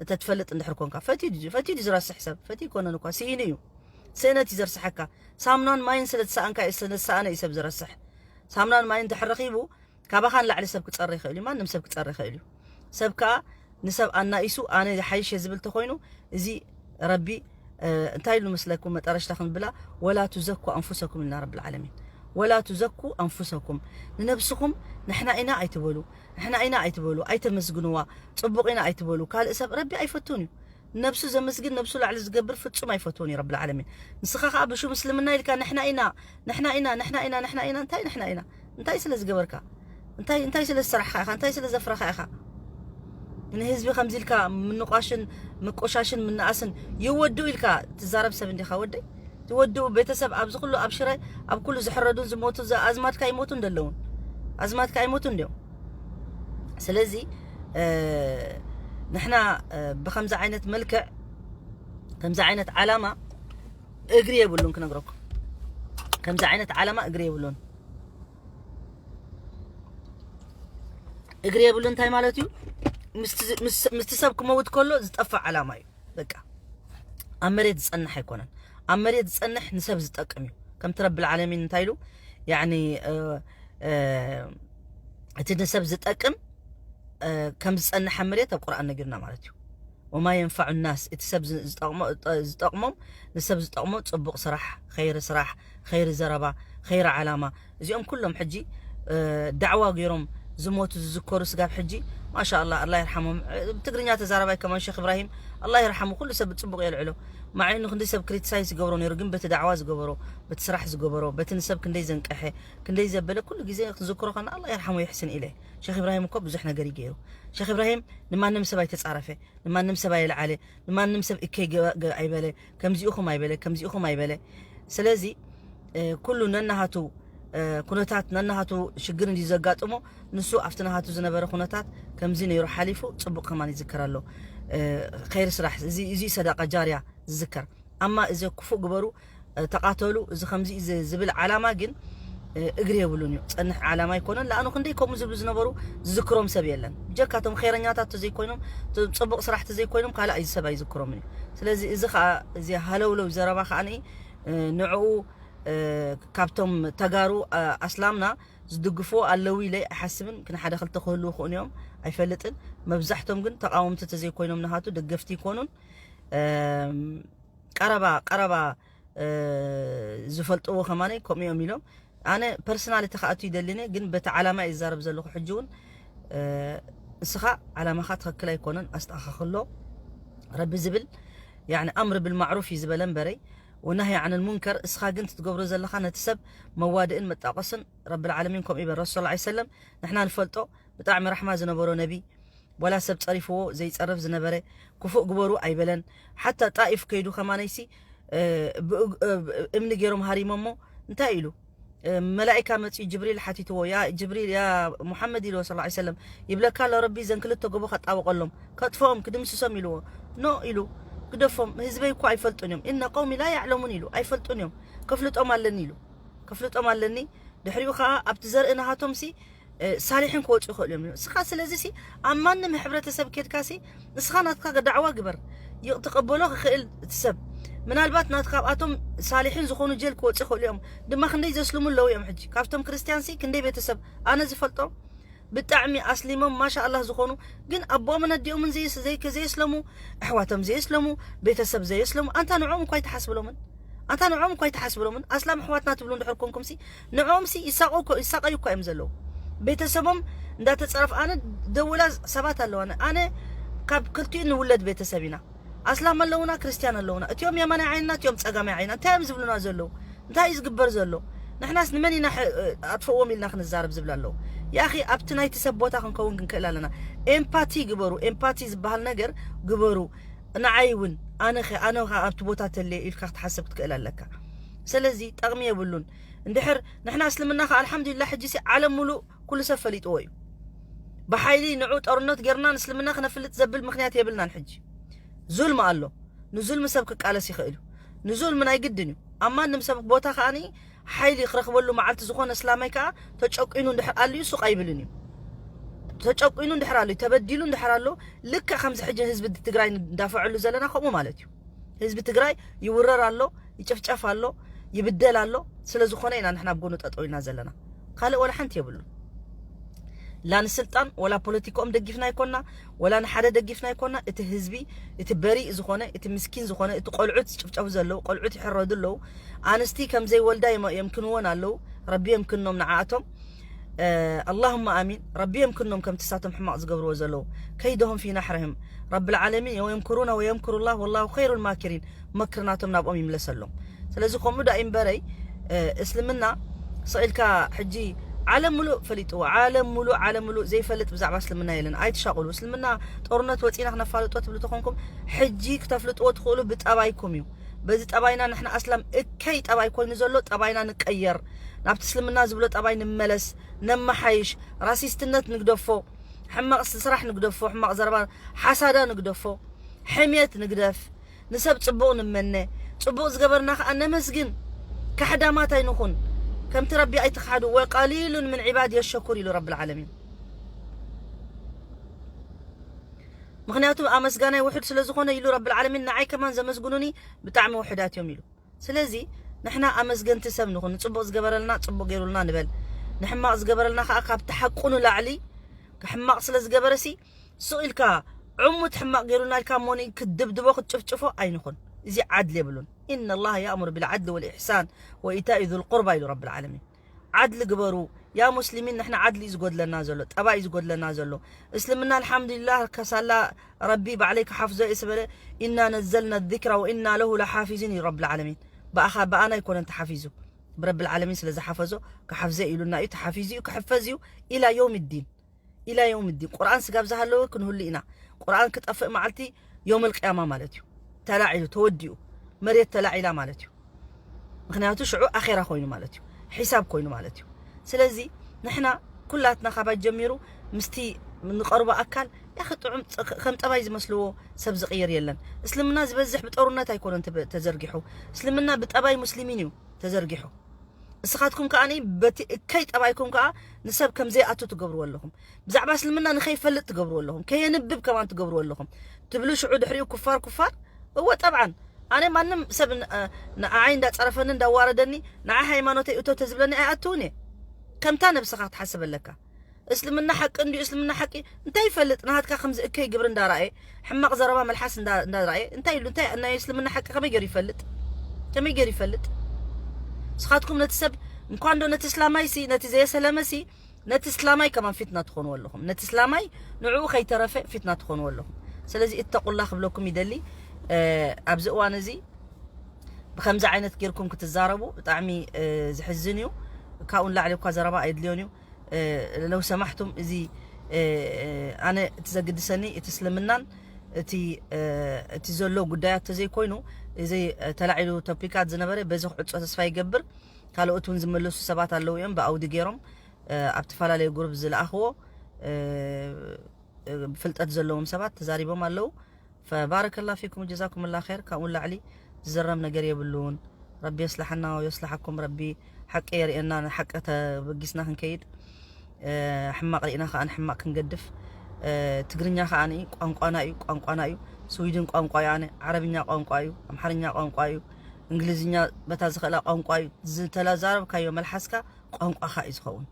እተ ትፈልጥ እንድሕር ኮንካ፣ ፈትዩ ድዩ፣ ፈትዩ ድዩ ዝረስሕ ሰብ? ፈትዩ ይኮነን እኳ፣ ስኢኑ እዩ። ስእነት እዩ ዘርስሐካ። ሳምናን ማይን ስለ ዝሰኣንካ እዩ፣ ስለ ዝሰኣነ እዩ ሰብ ዝረስሕ። ሳምናን ማይን እንድሕር ረኺቡ፣ ካባኻ ንላዕሊ ሰብ ክጸሪ ይኽእል እዩ፣ ማንም ሰብ ክጸሪ ይኽእል እዩ። ሰብ ከኣ ንሰብ ኣናኢሱ፣ ኣነ ሓይሽ እየ ዝብል ተኾይኑ፣ እዚ ረቢ፣ እ፣ እንታይ ኢሉ መስለኩም መጠረሽታ ክንብላ፣ "ወላ ቱዘኩ ኣንፉሰኩም" ኢልና ረብል ዓለሚን። "ወላ ቱዘኩ ኣንፉሰኩም"፣ ንነብስኹም ንሕና ኢና ኣይትበሉ፣ ንሕና ኢና ኣይትበሉ፣ ኣይተመስግንዋ፣ ጽቡቕ ኢና ኣይትበሉ። ካልእ ሰብ ረቢ ኣይፈቱን እዩ። ነብሱ ዘመስግን፣ ነብሱ ላዕሊ ዝገብር ፍጹም ኣይፈትዎን እዩ ረብል ዓለሚን። ንስኻ ኸኣ ብሹም እስልምና ኢልካ ንሕና ኢና፣ ንሕና ኢና፣ ንሕና ኢና፣ ንሕና ኢና፣ እንታይ ንሕና ኢና? እንታይ ስለ ዝገበርካ? እንታይ፣ እንታይ ስለ ዝሰራሕካ ኢኻ? እንታይ ስለ ዘፍረኻ ኢኻ? ንህዝቢ ከምዚ ኢልካ ምንቋሽን ምቆሻሽን ምንኣስን ይወድኡ ኢልካ ትዛረብ ሰብ እንዲኻ ወደይ? ዝወድኡ ቤተሰብ ኣብዚ ኩሉ ኣብ ሽረ ኣብ ኩሉ ዝሕረዱን ዝሞቱ ዘ-፣ ኣዝማድካ ይሞቱ እንደለውን ኣዝማድካ ኣይሞቱ እንዲዮም። ስለዚ፣ እ፣ ንሕና፣ እ፣ ብከምዚ ዓይነት መልክዕ ከምዚ ዓይነት ዓላማ እግሪ የብሉን ክነግረኩም። ከምዚ ዓይነት ዓላማ እግሪ የብሉን። እግሪ የብሉን እንታይ ማለት እዩ? ምስቲ፣ ምስ-፣ ምስቲ ሰብ ክመውት ከሎ ዝጠፍእ ዓላማ እዩ። በቃ ኣብ መሬት ዝጸንሕ ኣይኮነን። ኣብ መሬት ዝጸንሕ ንሰብ ዝጠቅም እዩ። ከምቲ ረብል ዓለሚን እንታይ ኢሉ? ያኒ፣ እ፣ እ፣ እቲ ንሰብ ዝጠቅም፣ እ፣ ከም ዝጸንሕ ኣብ መሬት ኣብ ቁርኣን ነጊሩና ማለት እዩ። "ወማ የንፈዑ ናስ"፣ እቲ ሰብ ዝ-፣ ዝጠቕሞ-፣ ዝጠቕሞም፣ ንሰብ ዝጠቕሞ ጽቡቕ ስራሕ፣ ኸይሪ ስራሕ፣ ኸይሪ ዘረባ፣ ኸይሪ ዓላማ፣ እዚኦም ኩሎም ሕጂ፣ እ፣ ዳዕዋ ገይሮም ዝሞቱ ዝዝከሩ ስጋብ ሕጂ ማሻ ኣላ ኣላ ይርሓሞም። ትግርኛ ተዛራባይ ከማን ሸክ እብራሂም ኣላ ይርሓሙ። ኩሉ ሰብ ብፅቡቅ የልዕሎ። ማዕኑ ክንዲ ሰብ ክሪቲሳይዝ ዝገብሮ ነይሩ፣ ግን በቲ ዳዕዋ ዝገበሮ፣ በቲ ስራሕ ዝገበሮ፣ በቲ ንሰብ ክንደይ ዘንቀሐ፣ ክንደይ ዘበለ ኩሉ ግዜ ክዝክሮ ከና ኣላ ይርሓሙ ይሕስን ኢለ። ሸክ እብራሂም እኮ ብዙሕ ነገር ይገይሩ። ሸክ እብራሂም ንማንም ሰብ ኣይተፃረፈ፣ ንማንም ሰብ ኣይልዓለ፣ ንማንም ሰብ እከይ ገ- ገ- ኣይበለ፣ ከምዚኡኹም ኣይበለ፣ ከምዚኡኹም ኣይበለ። ስለዚ ኩሉ ነናሃቱ ኩነታት ነናሃቱ ሽግር እንዲ ዘጋጥሞ፣ ንሱ ኣብቲ ናሃቱ ዝነበረ ኩነታት ከምዚ ነይሩ ሓሊፉ፣ ጽቡቅ ከማን ይዝከር ኣሎ። ኸይር ስራሕ እዚ እዚ ሰደቃ ጃርያ ዝዝከር። ኣማ እዚ ክፉእ ግበሩ፣ ተቃተሉ፣ እዚ ከምዚ እዚ ዝብል ዓላማ ግን እግሪ የብሉን እዩ። ጸንሕ ዓላማ ኣይኮነን። ለኣኑ ክንደይ ከምኡ ዝብሉ ዝነበሩ ዝዝክሮም ሰብ የለን። ብጀካቶም ኸይረኛታት ተዘይኮይኖም፣ ጽቡቅ ስራሕ ተዘይኮይኖም ካልእ ኣይ ሰብ ኣይዝክሮምን እዩ። ስለዚ እዚ ከዓ እዚ ሃለውለው ዘረባ ከዓ ንዕኡ ካብቶም ተጋሩ ኣስላምና ዝድግፍዎ ኣለዉ ኢለ ኣይሓስብን። ግን ሓደ ክልተ ክህልዉ ክእኑ እዮም፣ ኣይፈልጥን። መብዛሕቶም ግን ተቃወምቲ ተዘይኮይኖም ንሃቱ ደገፍቲ ይኮኑን። ቀረባ ቀረባ ዝፈልጥዎ ከማነይ ከምኡ እዮም ኢሎም። ኣነ ፐርሰናል እቲ ከኣቱ ይደልነ፣ ግን በቲ ዓላማ ይዛረብ ዘለኹ ሕጂ እውን። ንስኻ ዓላማኻ ትኽክል ኣይኮነን፣ ኣስተኻኽሎ። ረቢ ዝብል ያኒ ኣምር ብልማዕሩፍ እዩ ዝበለ እምበረይ፣ ወናህይ ዓን ልሙንከር። እስኻ ግን ትትገብሮ ዘለኻ ነቲ ሰብ መዋድእን መጣቆስን። ረብል ዓለሚን ከምኡ ይበል ረሱል ሰለላሁ ዐለይሂ ወሰለም። ንሕና ንፈልጦ ብጣዕሚ ራሕማ ዝነበሮ ነቢ፣ ዋላ ሰብ ጸሪፍዎ ዘይጸርፍ ዝነበረ፣ ክፉእ ግበሩ ኣይበለን። ሓታ ጣኢፍ ከይዱ ከማነይሲ እምኒ ገይሮም ሃሪሞሞ። እንታይ ኢሉ? መላኢካ መጺኡ ጅብሪል ሓቲትዎ፣ ያ ጅብሪል፣ ያ ሙሓመድ ኢልዎ ሰለላሁ ዐለይሂ ወሰለም፣ ይብለካ ኣሎ ረቢ፣ ዘን ክልተ ጎቦ ከጣብቀሎም፣ ከጥፍኦም፣ ክድምስሶም ኢልዎ። ኖ ኢሉ፣ ግደፎም፣ ህዝበይ እኮ ኣይፈልጡን እዮም። እነ ቀውሚ ላ ያዕለሙን ኢሉ፣ ኣይፈልጡን እዮም፣ ከፍልጦም ኣለኒ ኢሉ፣ ከፍልጦም ኣለኒ። ድሕሪኡ ከዓ ኣብቲ ዘርኢ ናሃቶም ሲ ሳሊሕን ክወፁ ይኽእሉ እዮም። እስኻ ስለዚ ሲ ኣብ ማንም ሕብረተሰብ ኬድካ ሲ እስኻ ናትካ ዳዕዋ ግበር፣ ይቕትቐበሎ ክኽእል እቲ ሰብ። ምናልባት ናት ካብኣቶም ሳሊሕን ዝኾኑ ጀል ክወፁ ይኽእሉ እዮም። ድማ ክንደይ ዘስልሙ ኣለዉ እዮም። ሕጂ ካብቶም ክርስትያን ሲ ክንደይ ቤተሰብ ኣነ ዝፈልጦ ብጣዕሚ ኣስሊሞም ማሻ ኣላህ ዝኾኑ፣ ግን ኣቦኦምን ኣዲኦምን ዘይስ- ዘይከ ዘየስለሙ፣ ኣሕዋቶም ዘየስለሙ፣ ቤተሰብ ዘየስለሙ፣ ኣንታ ንዕኦም እኳ ኣይትሓስብሎምን። ኣንታ ንዕኦም እኳ ኣይትሓስብሎምን። ኣስላም ኣሕዋትና ትብሉ እንድሕር ኮንኩም ሲ ንዕኦም ሲ ይሳቀዩ እኮ ይሳቀዩ እኳ እዮም ዘለዉ። ቤተሰቦም እንዳተጸረፍ ኣነ ደውላ ሰባት ኣለዋና። ኣነ ካብ ክልቲኡ ንውለድ ቤተሰብ ኢና። ኣስላም ኣለውና፣ ክርስትያን ኣለውና። እቲኦም የማናይ ዓይንና፣ እቲኦም ጸጋማይ ዓይንና። እንታይ እዮም ዝብሉና ዘለዉ? እንታይ እዩ ዝግበር ዘሎ? ንሕናስ ንመን ኢና ሐ- ኣጥፈዎም ኢልና ክንዛረብ ዝብል ኣለዉ? ያኺ ኣብቲ ናይቲ ሰብ ቦታ ክንከውን ክንክእል ኣለና። ኤምፓቲ ግበሩ። ኤምፓቲ ዝበሃል ነገር ግበሩ። ንዓይ እውን ኣነ ኸ ኣነ ኸ ኣብቲ ቦታ ተለየ ኢልካ ክትሓስብ ክትክእል ኣለካ። ስለዚ ጠቕሚ የብሉን። እንድሕር ንሕና እስልምና ኸ ኣልሓምዱሊላህ ሕጂ ሲ ዓለም ሙሉእ ኩሉ ሰብ ፈሊጥዎ እዩ። ብሓይሊ ንዑ ጦርነት ጌርና ንእስልምና ክነፍልጥ ዘብል ምኽንያት የብልናን። ሕጂ ዙልሚ ኣሎ። ንዙልሚ ሰብ ክቃለስ ይኽእል እዩ። ንዙልሚ ናይ ግድን እዩ። ኣብ ማንም ሰብ ቦታ ከኣ ሓይሊ ክረኽበሉ መዓልቲ ዝኾነ እስላማይ ከኣ ተጨቂኑ እንድሕር ኣልዩ ሱቕ ኣይብልን እዩ። ተጨቂኑ እንድሕር ኣሎ፣ ተበዲሉ እንድሕር ኣሎ፣ ልክዕ ከምዚ ሕጂ ህዝቢ ትግራይ እንዳፈዐሉ ዘለና ከምኡ ማለት እዩ። ህዝቢ ትግራይ ይውረር ኣሎ፣ ይጭፍጨፍ ኣሎ፣ ይብደል ኣሎ። ስለ ዝኾነ ኢና ንሕና ኣብ ጎኑ ጠጠው ኢልና ዘለና። ካልእ ወላ ሓንቲ የብሉን። ላ ንስልጣን ወላ ፖለቲካኦም ደጊፍና ኣይኮና፣ ወላ ንሓደ ደጊፍና ኣይኮና። እቲ ህዝቢ፣ እቲ በሪእ ዝኾነ፣ እቲ ምስኪን ዝኾነ፣ እቲ ቆልዑት ዝጭፍጨፉ ዘለዉ፣ ቆልዑት ይሕረዱ ኣለዉ፣ ኣንስቲ ከም ዘይወልዳ የም- የምክንወን ኣለዉ። ረቢ የምክኖም ንዓኣቶም። ኣላሁማ ኣሚን። ረቢ የምክኖም ከምቲ ሳቶም ሕማቕ ዝገብርዎ ዘለዉ። ከይደሆም ፊ ናሕርህም ረብል ዓለሚን። ወየምክሩና ወየምክሩ ላህ ወላሁ ኸይሩ ልማኪሪን። መክርናቶም ናብኦም ይምለሰሎም። ስለዚ ከምኡ ዳ እምበረይ እስልምና ስቕ ኢልካ ሕጂ ዓለም ሙሉእ ፈሊጥዎ። ዓለም ሙሉእ ዓለም ሙሉእ ዘይፈልጥ ብዛዕባ እስልምና የለን። ኣይትሻቕሉ። እስልምና ጦርነት ወፂና ክነፋልጦ ትብሉ ተኾንኩም ሕጂ ክተፍልጥዎ ትኽእሉ ብጠባይኩም እዩ። በዚ ጠባይና ንሕና ኣስላም እከይ ጠባይ ኮይኑ ዘሎ ጠባይና ንቀየር፣ ናብቲ እስልምና ዝብሎ ጠባይ ንመለስ፣ ነመሓይሽ። ራሲስትነት ንግደፎ፣ ሕማቕ ስራሕ ንግደፎ፣ ሕማቕ ዘረባ ሓሳዳ ንግደፎ፣ ሕምየት ንግደፍ፣ ንሰብ ጽቡቕ ንመነ፣ ጽቡቕ ዝገበርና ከኣ ነመስግን። ካሕዳማት ኣይንኹን፣ ከምቲ ረቢ ኣይትኽሓዱ። ወቀሊሉን ምን ዒባድየ ሸኩር ኢሉ ረብል ዓለሚን። ምኽንያቱ ኣመስጋናይ ውሑድ ስለ ዝኾነ ኢሉ ረብል ዓለሚን፣ ንዓይ ከማን ዘመስግኑኒ ብጣዕሚ ውሑዳት እዮም ኢሉ። ስለዚ ንሕና ኣመስገንቲ ሰብ ንኹን። ንጽቡቕ ዝገበረልና ጽቡቕ ገይሩልና ንበል፣ ንሕማቕ ዝገበረልና ከኣ ካብቲ ሓቁ ንላዕሊ ሕማቕ ስለ ዝገበረሲ ስቕ ኢልካ ዕሙት ሕማቕ ገይሩልና ኢልካ ሞኒ ክትድብድቦ ክትጭፍጭፎ ኣይንኹን። እዚ ዓድል የብሉን። ኢነ ላህ ያእሙር ብልዓድል ወልኢሕሳን ወኢታኢ ዙል ቁርባ ኢሉ ረብል ዓለሚን። ዓድሊ ግበሩ፣ ያ ሙስሊሚን፣ ንሕና ዓድሊ እዩ ዝጎድለና ዘሎ፣ ጠባይ እዩ ዝጎድለና ዘሎ። እስልምና ኣልሓምዱሊላህ ከሳላ ረቢ ባዕለይ ክሓፍዞ እየ ስበለ፣ ኢና ነዘልና ዚክራ ወኢና ለሁ ለሓፊዙን እዩ ረብል ዓለሚን። ብኣኻ ብኣና ኣይኮነን ተሓፊዙ፣ ብረብል ዓለሚን ስለ ዝሓፈዞ ክሓፍዘ ኢሉና እዩ፣ ተሓፊዙ እዩ፣ ክሕፈዝ እዩ። ኢላ የውም ዲን፣ ኢላ የውም ዲን። ቁርኣን ስጋብ ዝሃለወ ክንህሉ ኢና። ቁርኣን ክጠፍእ መዓልቲ የውመል ቅያማ ማለት እዩ። ተላዒሉ፣ ተወዲኡ፣ መሬት ተላዒላ ማለት እዩ። ምክንያቱ ሽዑ ኣኼራ ኮይኑ ማለት እዩ፣ ሒሳብ ኮይኑ ማለት እዩ። ስለዚ ንሕና ኩላትና ካባይ ጀሚሩ ምስቲ ንቐርቦ ኣካል ያኺ ጥዑም ጸ-፣ ከም ጠባይ ዝመስልዎ ሰብ ዝቕየር የለን። እስልምና ዝበዝሕ ብጦርነት ኣይኮነን ተበ-፣ ተዘርጊሑ። እስልምና ብጠባይ ሙስሊሚን እዩ ተዘርጊሑ። እስኻትኩም ከኣ በቲ እከይ ጠባይኩም ከኣ ንሰብ ከም ዘይኣቱ ትገብርዎ ኣለኹም። ብዛዕባ እስልምና ንኸይፈልጥ ትገብርዎ ኣለኹም። ከየንብብ ከማን ትገብርዎ ኣለኹም። ትብሉ ሽዑ ድሕሪኡ ኩፋር ኩፋር። እወ ጠብዓን ኣነ ማንም ሰብ ን-፣ እ፣ ንዓይ እንዳጸረፈኒ እንዳዋረደኒ ንዓይ ሃይማኖተይ እቶ ተዝብለኒ ኣይኣትውን እየ። ከምታ ነብስኻ ክትሓስብ ኣለካ። እስልምና ሓቂ እንድዩ፣ እስልምና ሓቂ እንታይ ይፈልጥ? ናሃትካ ከምዚ እከይ ግብሪ እንዳረኣየ፣ ሕማቕ ዘረባ መልሓስ እንዳ-፣ እንዳረኣየ እንታይ ኢሉ? እንታይ ናይ እስልምና ሓቂ ከመይ ገይሩ ይፈልጥ? ከመይ ገይሩ ይፈልጥ? ንስኻትኩም ነቲ ሰብ እንኳን ዶ ነቲ እስላማይ ሲ፣ ነቲ ዘየሰለመ ሲ፣ ነቲ እስላማይ ከማን ፊትና ትኾንዎ ኣለኹም። ነቲ እስላማይ ንዕኡ ከይተረፈ ፊትና ትኾንዎ ኣለኹም። ስለዚ እተቁላ ክብለኩም ይደሊ። እ፣ ኣብዚ እዋን እዚ ብከምዚ ዓይነት ጌርኩም ክትዛረቡ ብጣዕሚ፣ እ፣ ዝሕዝን እዩ። ካብኡ ንላዕሊ እኳ ዘረባ ኣይድልዮን እዩ። እ፣ ለው ሰማሕቱም እዚ፣ እ፣ ኣነ እቲ ዘግድሰኒ እቲ እስልምናን እቲ፣ እ፣ እቲ ዘሎ ጉዳያት ተዘይኮይኑ፣ እዚ፣ እ፣ ተላዒሉ ቶፒካት ዝነበረ በዚ ክዕጾ ተስፋ ይገብር። ካልኦት እውን ዝመለሱ ሰባት ኣለዉ እዮም ብኣውዲ ገይሮም፣ እ፣ ኣብ ተፈላለዩ ግሩፕ ዝለኣኽዎ፣ እ፣ እ፣ ፍልጠት ዘለዎም ሰባት ተዛሪቦም ኣለዉ። ፈባረከላ ፊኩም ጀዛኩምላ ኸይር። ካብኡ ላዕሊ ዝዝረብ ነገር የብሉን። ረቢ የስላሓና ወየስላሓኩም። ረቢ ሓቂ የርእየና፣ ንሓቂ ተበጊስና ክንከይድ። እ፣ ሕማቕ ርኢና ከኣ ንሕማቕ ክንገድፍ። እ፣ ትግርኛ ከኣ ቋንቋና እዩ፣ ቋንቋና እዩ። ስዊድን ቋንቋ እዩ፣ ኣነ ዓረብኛ ቋንቋ እዩ፣ ኣምሓርኛ ቋንቋ እዩ፣ እንግሊዝኛ በታ ዝኽእላ ቋንቋ እዩ። ዝተዛረብካዮ መልሓስካ ቋንቋኻ እዩ ዝኸውን።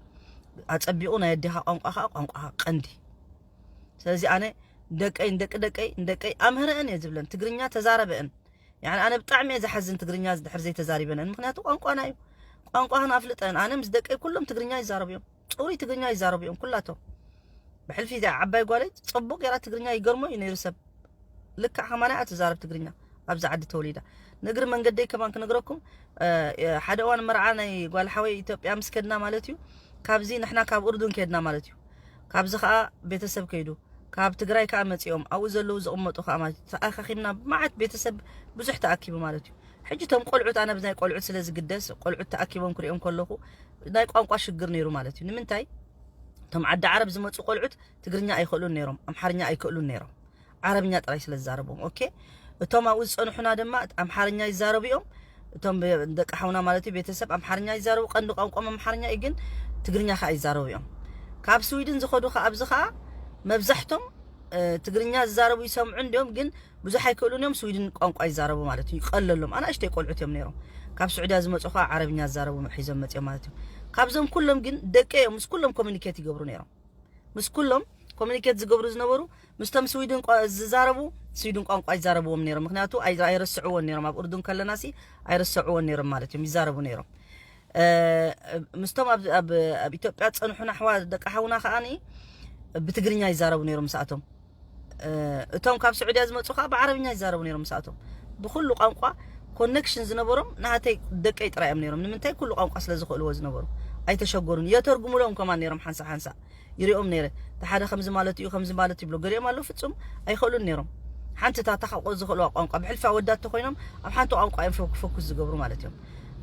ኣጸቢቑ ናይ ኣዴኻ ቋንቋ ከኣ ቋንቋኻ ቀንዲ። ስለዚ ኣነ ደቀይ ንደቂ ደቀይ ንደቀይ ኣምህረአን እየ ዝብለን፣ ትግርኛ ተዛረበአን። ያኒ ኣነ ብጣዕሚ እየ ዝሓዝን ትግርኛ ድሕር ዘይተዛሪበነን፣ ምክንያቱ ቋንቋና እዩ። ቋንቋ ክነፍልጠን። ኣነ ምስ ደቀይ ኩሎም ትግርኛ ይዛረቡ እዮም፣ ጽሩይ ትግርኛ ይዛረቡ እዮም ኩላቶም። ብሕልፊ እዚኣ ዓባይ ጓለይ ጽቡቅ ገይራ ትግርኛ ይገርሞ እዩ ነይሩ ሰብ። ልክዕ ከማና እያ ትዛረብ ትግርኛ፣ ኣብዚ ዓዲ ተወሊዳ። ንእግሪ መንገደይ ከማን ክነግረኩም፣ እ፣ ሓደ እዋን መርዓ ናይ ጓል ሓወይ ኢትዮጵያ ምስ ከድና ማለት እዩ፣ ካብዚ ንሕና ካብ ኡርዱን ከድና ማለት እዩ። ካብዚ ከኣ ቤተሰብ ከይዱ፣ ካብ ትግራይ ከኣ መጺኦም፣ ኣብኡ ዘለዉ ዝቕመጡ ከኣ ማለት እዩ። ተኣኻኺብና መዓት ቤተሰብ ብዙሕ ተኣኪቡ ማለት እዩ። ሕጂ እቶም ቆልዑት፣ ኣነ ብናይ ቆልዑት ስለ ዝግደስ፣ ቆልዑት ተኣኪቦም ክሪኦም ከለኹ ናይ ቋንቋ ሽግር ነይሩ ማለት እዩ። ንምንታይ? እቶም ዓዲ ዓረብ ዝመጹ ቆልዑት ትግርኛ ኣይክእሉን ነይሮም፣ ኣምሓርኛ ኣይክእሉን ነይሮም። ዓረብኛ ጥራይ ስለ ዝዛረቦም። ኦኬ፣ እቶም ኣብኡ ዝጸንሑና ድማ ኣምሓርኛ ይዛረቡ እዮም። እቶም ብ-፣ ደቂ ሓውና ማለት እዩ፣ ቤተሰብ ኣምሓርኛ ይዛረቡ፣ ቀንዲ ቋንቋም ኣምሓርኛ እዩ፣ ግን ትግርኛ ከኣ ይዛረቡ እዮም። ካብ ስዊድን ዝኸዱ ከኣ ኣብዚ ከኣ መብዛሕቶም፣ እ፣ ትግርኛ ዝዛረቡ ይሰምዑ እንዲዮም፣ ግን ብዙሕ ኣይክእሉን እዮም። ስዊድን ቋንቋ ይዛረቡ ማለት እዩ፣ ይቀለሎም። ኣናእሽተይ ቆልዑት እዮም ነይሮም። ካብ ስዑድያ ዝመጹ ከኣ ዓረብኛ ዝዛረቡ ሒዞም መጺኦም ማለት እዩ። ካብዞም ኩሎም ግን ደቂ እዮም፣ ምስ ኩሎም ኮሚኒኬት ይገብሩ ነይሮም። ምስ ኩሎም ኮሚኒኬት ዝገብሩ ዝነበሩ ምስቶም ስዊድን ቋ-፣ ዝዛረቡ፣ ስዊድን ቋንቋ ይዛረብዎም ነይሮም። ምክንያቱ ኣይ-፣ ኣይረስዕዎን ነይሮም። ኣብ ኡርዱን ከለናሲ ኣይረስዕዎን ነይሮም ማለት እዮም፣ ይዛረቡ ነይሮም። እ፣ ምስቶም ኣብ፣ ኣብ፣ ኣብ ኢትዮጵያ ዝጸንሑና ኣሕዋ-፣ ደቂ ሓውና ከኣኒ ብትግርኛ ይዛረቡ ነይሮም ምስኣቶም። እ፣ እቶም ካብ ስዑድያ ዝመጹ ከኣ ብዓረብኛ ይዛረቡ ነይሮም ምስኣቶም። ብኩሉ ቋንቋ ኮኔክሽን ዝነበሮም ናሃተይ ደቀይ ጥራይ እዮም ነይሮም። ንምንታይ? ኩሉ ቋንቋ ስለ ዝኽእልዎ ዝነበሩ። ኣይተሸገሩን። የተርጉሙሎም ከማን ነይሮም ሓንሳእ ሓንሳእ። ይሪኦም ነይረ። እቲ ሓደ ከምዚ ማለት እዩ፣ ከምዚ ማለት ይብሎ። ገሊኦም ኣለዉ ፍጹም ኣይኽእሉን ነይሮም። ሓንቲ እታ ተኻቆ ዝኽእልዋ ቋንቋ ብሕልፊ ኣወዳት ተኾይኖም ኣብ ሓንቲ ቋንቋ እዮም ፎክ-፣ ፎኩስ ዝገብሩ ማለት እዮም።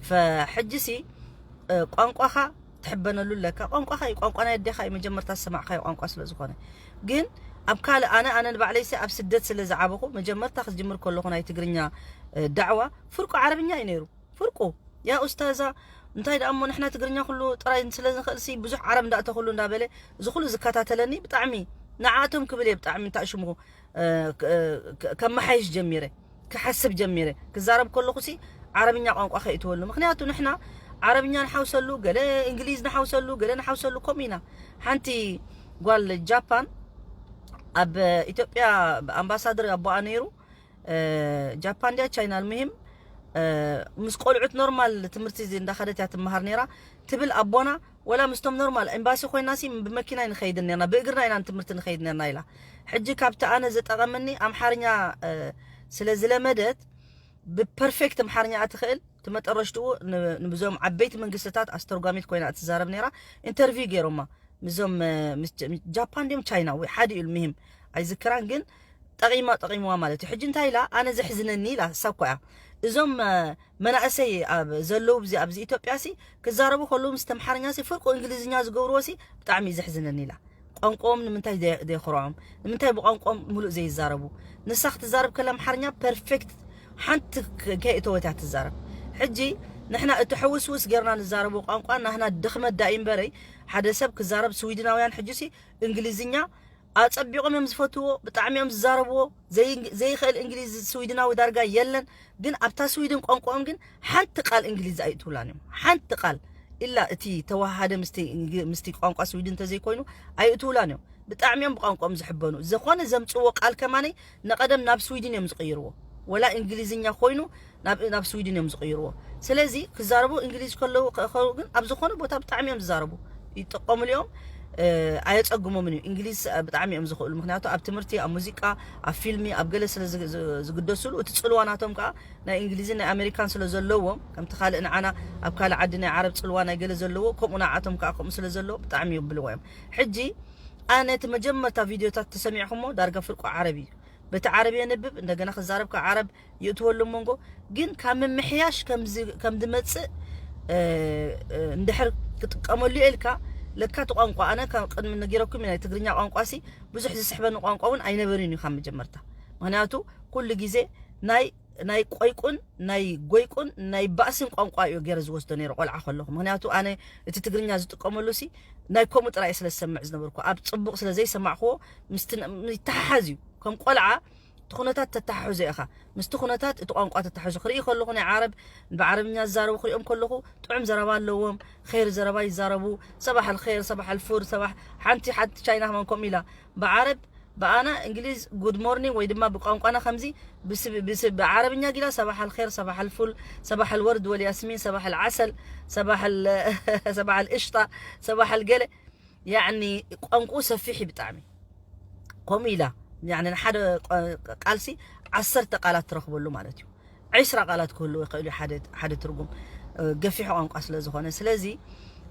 ፈሕጂሲ፣ እ፣ ቋንቋኻ ትሕበነሉ ኣለካ። ቋንቋኻ እዩ፣ ቋንቋ ናይ ኣዴኻ እዩ፣ መጀመርታ ዝሰማዕካዮ ቋንቋ ስለ ዝኾነ። ግን ኣብ ካልእ፣ ኣነ፣ ኣነ ንባዕለይሲ ኣብ ስደት ስለ ዝዓበኹ፣ መጀመርታ ክጅምር ከለኹ ናይ ትግርኛ፣ እ፣ ዳዕዋ ፍርቁ ዓረብኛ እዩ ነይሩ። ፍርቁ። ያ ኡስታዛ፣ እንታይ ደኣ እሞ ንሕና ትግርኛ ኩሉ ጥራይ ስለ ንኽእልሲ ብዙሕ ዓረብ እንዳእተኹሉ እንዳበለ፣ እዚ ኩሉ ዝከታተለኒ ብጣዕሚ ንዓኣቶም ክብል እየ ብጣዕሚ እንታይ ሽምኹ፣ እ፣ ክ-፣ እ፣ ክ-፣ ከመሓይሽ ጀሚረ፣ ክሓስብ ጀሚረ። ክዛረብ ከለኹሲ ዓረብኛ ቋንቋ ከይእትወሉ። ምኽንያቱ ንሕና ዓረብኛ ንሓውሰሉ፣ ገለ እንግሊዝ ንሓውሰሉ፣ ገለ ንሓውሰሉ፣ ከምኡ ኢና። ሓንቲ ጓል ጃፓን ኣብ ኢትዮጵያ ኣምባሳደር ኣቦኣ ነይሩ። እ፣ ጃፓን ድያ ቻይና፣ المهم ምስ ቆልዑት ኖርማል ትምህርቲ እንዳኸደት እያ ትመሃር ነይራ ትብል ኣቦና። ወላ ምስቶም ኖርማል ኤምባሲ ኮይናሲ ብመኪና ንኸይድን ነርና፣ ብእግርና ኢና ትምህርቲ ንኸይድ ነርና ኢላ። ሕጂ ካብቲ ኣነ ዝጠቐመኒ ኣምሓርኛ ስለ ዝለመደት ብፐርፌክት ኣምሓርኛ እትኽእል ትመጠረሽትኡ ንብዞም ዓበይቲ መንግስትታት ኣስተርጓሚት ኮይና እትዛረብ ነይራ። ኢንተርቪው ገይሮማ ምዞም ጃፓን ድዮም ቻይና ወይ ሓደ እዩ ምሂም ኣይዝክራን፣ ግን ጠቒማ ጠቒምዋ ማለት እዩ። ሕጂ እንታይ ኢላ? ኣነ ዘሕዝነኒ ኢላ እሳ እኮ እያ። እዞም መናእሰይ ኣብ ዘለዉ ኣብዚ ኢትዮጵያ ሲ ክዛረቡ ከለዉ ምስ ኣምሓርኛ ሲ ፍርቁ እንግሊዝኛ ዝገብርዎ ሲ ብጣዕሚ እዩ ዘሕዝነኒ ኢላ። ቋንቋኦም ንምንታይ ዘየኽርዖም? ንምንታይ ብቋንቋኦም ሙሉእ ዘይዛረቡ? ንሳ ክትዛረብ ከላ ኣምሓርኛ ፐርፌክት ሓንቲ ከይእተወት እያ ትዛረብ። ሕጂ ንሕና እቲ ሕውስውስ ጌርና ንዛረቦ ቋንቋ ናህና ድኽመት ዳእዩ እምበረይ፣ ሓደ ሰብ ክዛረብ ስዊድናውያን ሕጂ ሲ እንግሊዝኛ ኣጸቢቖም እዮም ዝፈትዎ፣ ብጣዕሚ እዮም ዝዛረብዎ። ዘይክእል እንግሊዝ ስዊድናዊ ዳርጋ የለን። ግን ኣብታ ስዊድን ቋንቋኦም ግን ሓንቲ ቃል እንግሊዝ ኣይእትውላን እዮም። ሓንቲ ቃል ኢላ እቲ ተዋሃደ ምስቲ ቋንቋ ስዊድን እንተዘይኮይኑ ኣይእትውላን እዮም። ብጣዕሚ እዮም ብቋንቋኦም ዝሕበኑ። ዝኾነ ዘምፅዎ ቃል ከማነይ ንቐደም ናብ ስዊድን እዮም ዝቕይርዎ። ወላ እንግሊዝኛ ኮይኑ ናብ ስዊድን እዮም ዝቕይርዎ። ስለዚ ክዛረቡ እንግሊዝ ከለዉ ከ- ከ- ግን ኣብ ዝኾነ ቦታ ብጣዕሚ እዮም ዝዛረቡ፣ ይጥቀሙሉ እዮም። ኣየፀግሞምን እዩ። እንግሊዝ ብጣዕሚ እዮም ዝኽእሉ። ምክንያቱ ኣብ ትምህርቲ፣ ኣብ ሙዚቃ፣ ኣብ ፊልሚ፣ ኣብ ገለ ስለ ዝግደስሉ እቲ ፅልዋ ናቶም ከዓ ናይ እንግሊዝን ናይ ኣሜሪካን ስለ ዘለዎም፣ ከምቲ ካልእ ንዓና ኣብ ካልእ ዓዲ ናይ ዓረብ ፅልዋ ናይ ገለ ዘለዎ፣ ከምኡ ንዓቶም ከዓ ከምኡ ስለ ዘለዎ ብጣዕሚ የብልዎ እዮም። ሕጂ ኣነ እቲ መጀመርታ ቪድዮታት ተሰሚዕኩሞ ዳርጋ ፍርቁ ዓረብ እዩ። በቲ ዓረብ የንብብ፣ እንደገና ክዛረብ ካብ ዓረብ ይእትወሉ መንጎ። ግን ካብ ምምሕያሽ ከም ዝመፅእ እንድሕር ክጥቀመሉ ኢልካ፣ ለካ እቲ ቋንቋ ኣነ ካብ ቅድሚ ነጊረኩም ናይ ትግርኛ ቋንቋ ሲ ብዙሕ ዝስሕበኒ ቋንቋ እውን ኣይነበርን እዩ ካብ መጀመርታ። ምክንያቱ ኩሉ ግዜ ናይ ናይ ቆይቁን ናይ ጎይቁን ናይ ባእስን ቋንቋ እዩ ገይረ ዝወስዶ ነይረ ቆልዓ ከለኹ። ምክንያቱ ኣነ እቲ ትግርኛ ዝጥቀመሉ ሲ ናይ ከምኡ ጥራይ ስለ ዝሰምዕ ዝነበርኩ፣ ኣብ ፅቡቕ ስለ ዘይሰማዕክዎ ምስቲ ይተሓሓዝ እዩ። ከም ቆልዓ እቲ ኩነታት ተተሓሕዞ ኢኻ፣ ምስቲ ኩነታት እቲ ቋንቋ ተተሓሕዞ። ክርኢ ከለኹ ናይ ዓረብ ብዓረብኛ ዝዛረቡ ክሪኦም ከለኹ ጥዑም ዘረባ ኣለዎም፣ ኸይር ዘረባ ይዛረቡ። ሰባሕ ኣልኸይር፣ ሰባሕ ኣልፉር፣ ሰባሕ ሓንቲ ሓንቲ ቻይና ከማን ከምኡ ኢላ ብዓረብ ብኣና እንግሊዝ ጉድ ሞርኒንግ ወይ ድማ ብቋንቋና ከምዚ ብዓረብኛ ጊላ ሰባሕ ኣልኸር፣ ሰባሕ ኣልፉል፣ ሰባሕ ኣልወርድ ወልያስሚን፣ ሰባሕ ኣልዓሰል፣ ሰባሕ ኣልእሽጣ፣ ሰባሕ ኣልገለ። ያዕኒ ቋንቁ ሰፊሕ እዩ ብጣዕሚ። ከምኡ ኢላ ያዕኒ ንሓደ ቃልሲ ዓሰርተ ቃላት ትረኽበሉ ማለት እዩ። ዕስራ ቃላት ክህልዎ ይኽእሉ ሓደ ትርጉም ገፊሕ ቋንቋ ስለ ዝኾነ። ስለዚ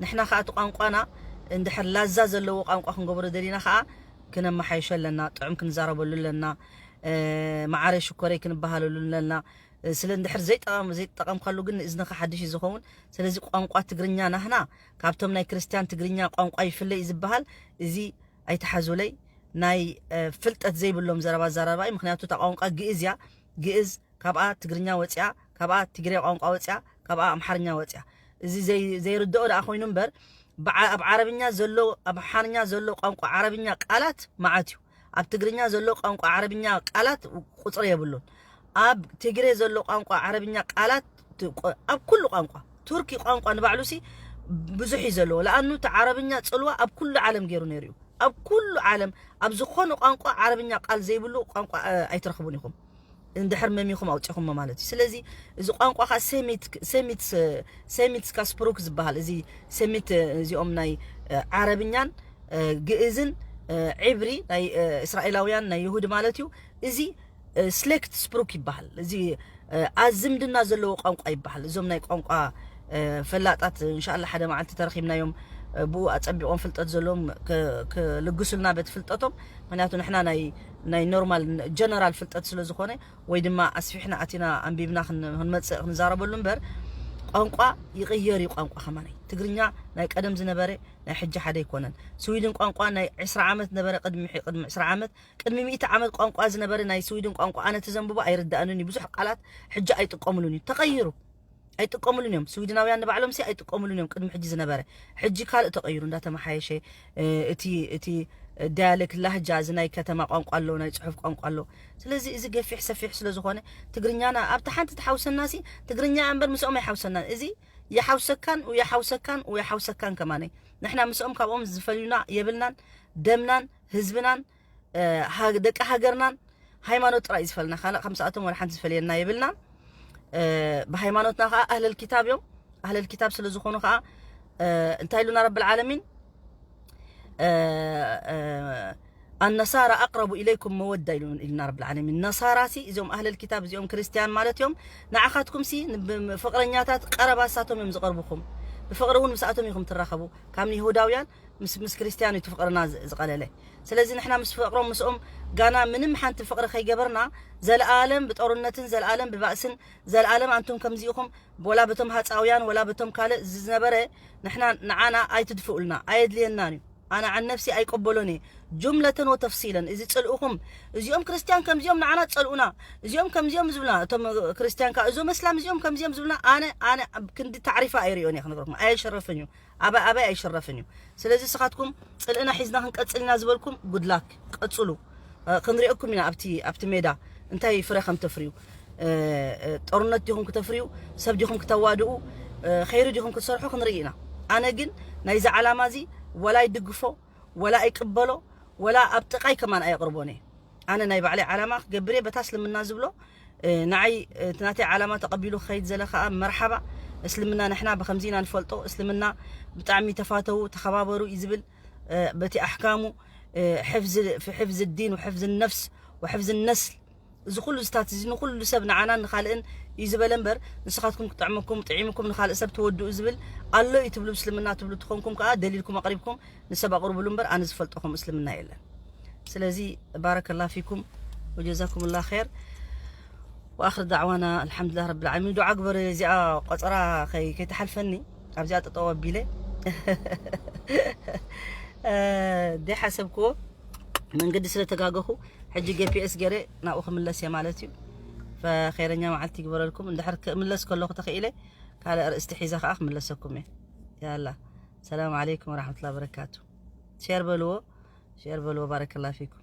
ንሕና ከዓ እቲ ቋንቋና እንድሕር ላዛ ዘለዎ ቋንቋ ክንገብሮ ደሊና ከዓ ክነመሓይሾ ኣለና፣ ጥዑም ክንዛረበሉ ኣለና፣ ማዓረይ ሽኮረይ ክንበሃለሉ ኣለና። ስለ እንድሕር ዘይጠቐም ዘይጠቐምካሉ ግን ንእዝንኻ ሓድሽ እዩ ዝኸውን። ስለዚ ቋንቋ ትግርኛ ናህና ካብቶም ናይ ክርስትያን ትግርኛ ቋንቋ ይፍለይ ዝበሃል እዚ ኣይተሓዙለይ። ናይ ፍልጠት ዘይብሎም ዘረባ ዘረባ እዩ። ምክንያቱ እታ ቋንቋ ግእዝ እያ። ግእዝ ካብኣ ትግርኛ ወፅያ፣ ካብኣ ትግሬ ቋንቋ ወፅያ፣ ካብኣ ኣምሓርኛ ወፅያ። እዚ ዘይርድኦ ደኣ ኮይኑ እምበር ኣብ ዓረብኛ ዘሎ ኣብ ሓርኛ ዘሎ ቋንቋ ዓረብኛ ቃላት መዓት እዩ። ኣብ ትግርኛ ዘሎ ቋንቋ ዓረብኛ ቃላት ቁፅሪ የብሉን። ኣብ ትግሬ ዘሎ ቋንቋ ዓረብኛ ቃላት ኣብ ኩሉ ቋንቋ ቱርኪ ቋንቋ ንባዕሉ ሲ ብዙሕ እዩ ዘለዎ። ለኣኑ እቲ ዓረብኛ ፅልዋ ኣብ ኩሉ ዓለም ገይሩ ነይሩ እዩ። ኣብ ኩሉ ዓለም ኣብ ዝኾነ ቋንቋ ዓረብኛ ቃል ዘይብሉ ቋንቋ ኣይትረኽቡን ኢኹም። እንድሕር መሚኹም ኣውፂኹሞ ማለት እዩ። ስለዚ እዚ ቋንቋ ከዓ ሴሚት ሴሚት ሴሚት ስካ ስፕሩክ ዝበሃል እዚ ሴሚት እዚኦም ናይ ዓረብኛን ግእዝን ዕብሪ ናይ እስራኤላውያን ናይ ይሁድ ማለት እዩ። እዚ ስሌክት ስፕሩክ ይበሃል። እዚ ኣዝምድና ዘለዎ ቋንቋ ይበሃል። እዞም ናይ ቋንቋ ፈላጣት እንሻላ ሓደ መዓልቲ ተረኺብናዮም ብኡ ኣፀቢቖም ፍልጠት ዘለዎም ክልግሱልና በቲ ፍልጠቶም። ምክንያቱ ንሕና ናይ ኖርማል ጀነራል ፍልጠት ስለ ዝኾነ ወይ ድማ ኣስፊሕና ኣቲና ኣንቢብና ክንመፅእ ክንዛረበሉ እምበር ቋንቋ ይቕየር እዩ። ቋንቋ ከማናይ ትግርኛ ናይ ቀደም ዝነበረ ናይ ሕጂ ሓደ ኣይኮነን። ስዊድን ቋንቋ ናይ ዕስራ ዓመት ነበረ፣ ቅድሚ ዕስራ ዓመት ቅድሚ ሚእቲ ዓመት ቋንቋ ዝነበረ ናይ ስዊድን ቋንቋ ኣነ እቲ ዘንብቦ ኣይርዳእንን እዩ። ብዙሕ ቃላት ሕጂ ኣይጥቀሙሉን እዩ፣ ተቐይሩ። ኣይጥቀሙሉን እዮም። ስዊድናውያን ንባዕሎም ሲ ኣይጥቀሙሉን እዮም ቅድሚ ሕጂ ዝነበረ። ሕጂ ካልእ ተቐይሩ እንዳተመሓየሸ እቲ እቲ ዳያሌክት ላህጃ እዚ ናይ ከተማ ቋንቋ ኣሎ፣ ናይ ፅሑፍ ቋንቋ ኣሎ። ስለዚ እዚ ገፊሕ ሰፊሕ ስለ ዝኾነ ትግርኛና ኣብቲ ሓንቲ ትሓውሰና ሲ ትግርኛ እምበር ምስኦም ኣይሓውሰናን። እዚ ይሓውሰካን ይሓውሰካን ይሓውሰካን ከማነይ ንሕና ምስኦም ካብኦም ዝፈልዩና የብልናን። ደምናን ህዝብናን ደቂ ሃገርናን ሃይማኖት ጥራይ ዝፈልና ካልእ ከምስኣቶም ወላ ሓንቲ ዝፈልየና የብልናን። ብሃይማኖትና ከዓ ኣህለል ኪታብ እዮም። ኣህለል ኪታብ ስለ ዝኾኑ ከዓ እንታይ ኢሉና ረብል ዓለሚን? ኣነሳራ ኣቅረቡ ኢለይኩም መወዳ ኢሉና ረብል ዓለሚን። ነሳራ ሲ እዚኦም ኣህለል ኪታብ እዚኦም ክርስቲያን ማለት እዮም። ንዓኻትኩም ሲ ፍቅረኛታት ቀረባ ሳቶም እዮም ዝቀርቡኹም። ብፍቅሪ እውን ምስኣቶም ኢኹም ትራኸቡ። ካብ ንይሁዳውያን ምስ ምስ ክርስቲያን እዩ ፍቅርና ዝቀለለ። ስለዚ ንሕና ምስ ፍቅሮም ምስኦም ጋና ምንም ሓንቲ ፍቅሪ ከይገበርና ዘለኣለም ብጦርነትን ዘለኣለም ብባእስን ዘለኣለም ኣንቱም ከምዚኢኹም ወላ በቶም ሃፃውያን ወላ በቶም ካልእ ዝነበረ ንሕና ንዓና ኣይትድፍኡልና፣ ኣየድልየናን እዩ። ኣነ ዓን ነፍሲ ኣይቀበሎን እየ። ጁምለተን ወተፍሲለን እዚ ፅልእኹም እዚኦም ክርስቲያን ከምዚኦም ንዓና ፀልኡና እዚኦም ከምዚኦም ዝብልና እቶም ክርስቲያን ካ እዞም እስላም እዚኦም ከምዚኦም ዝብልና ኣነ ኣነ ክንዲ ታዕሪፋ ኣይሪኦን እየ ክነግረኩም ኣየሸረፍን እዩ። ኣበይ ኣበይ ኣይሽረፍን እዩ። ስለዚ ስኻትኩም ፅልእና ሒዝና ክንቀፅል ኢና ዝበልኩም ጉድላክ ቀፅሉ። ክንሪኦኩም ኢና ኣብቲ ኣብቲ ሜዳ እንታይ ፍረ ከም ተፍርዩ። ጦርነት ዲኹም ክተፍርዩ፣ ሰብ ዲኹም ክተዋድኡ፣ ኸይሪ ዲኹም ክትሰርሑ ክንርኢ ኢና። ኣነ ግን ናይዚ ዓላማ እዚ ወላ ይድግፎ ወላ ኣይቅበሎ ወላ ኣብ ጥቃይ ከማን ኣየቅርቦን እየ። ኣነ ናይ ባዕለይ ዓላማ ክገብር እየ በታ እስልምና ዝብሎ ንዓይ እቲ ናተይ ዓላማ ተቐቢሉ ክኸይድ ዘለ ከዓ መርሓባ። እስልምና ንሕና ብከምዚ ኢና ንፈልጦ። እስልምና ብጣዕሚ ተፋተዉ ተኸባበሩ እዩ ዝብል። በቲ ኣሕካሙ ሕፍዝ ዲን ወሕፍዝ ነፍስ ወሕፍዝ ነስል እዚ ኩሉ ዝታት እዚ ንኩሉ ሰብ ንዓናን ንኻልእን እዩ ዝበለ እምበር ንስኻትኩም ክጥዕመኩም ጥዒምኩም ንኻልእ ሰብ ትወድኡ ዝብል ኣሎ እዩ ትብሉ። እስልምና ትብሉ ትኾንኩም ከዓ ደሊልኩም ኣቕሪብኩም ንሰብ ኣቕርብሉ እምበር ኣነ ዝፈልጦ ከም እስልምና የለን። ስለዚ ባረከላ ፊኩም ወጀዛኩም ላ ር ወኣክር ዳዕዋና ኣልሓምዱላ ረብ ዓለሚን። ዱዓ ግበር እዚኣ ቆፀራ ከይተሓልፈኒ ኣብዚኣ ጠጠው ኣቢለ ደይ ሓሰብክዎ መንገዲ ስለ ተጋገኹ ሕጂ ጌፒኤስ ገይረ ናብኡ ክምለስ እየ ማለት እዩ። ፈኸይረኛ መዓልቲ ይግበረልኩም። እንድሕር ክምለስ ከለኹ ተኽኢለ ካልእ ኣርእስቲ ሒዘ ከዓ ክምለሰኩም እየ። ያላ ሰላም ዓለይኩም ወራሕመቱላ በረካቱ። ሼር በልዎ፣ ሼር በልዎ። ባረከላ ፊኩም።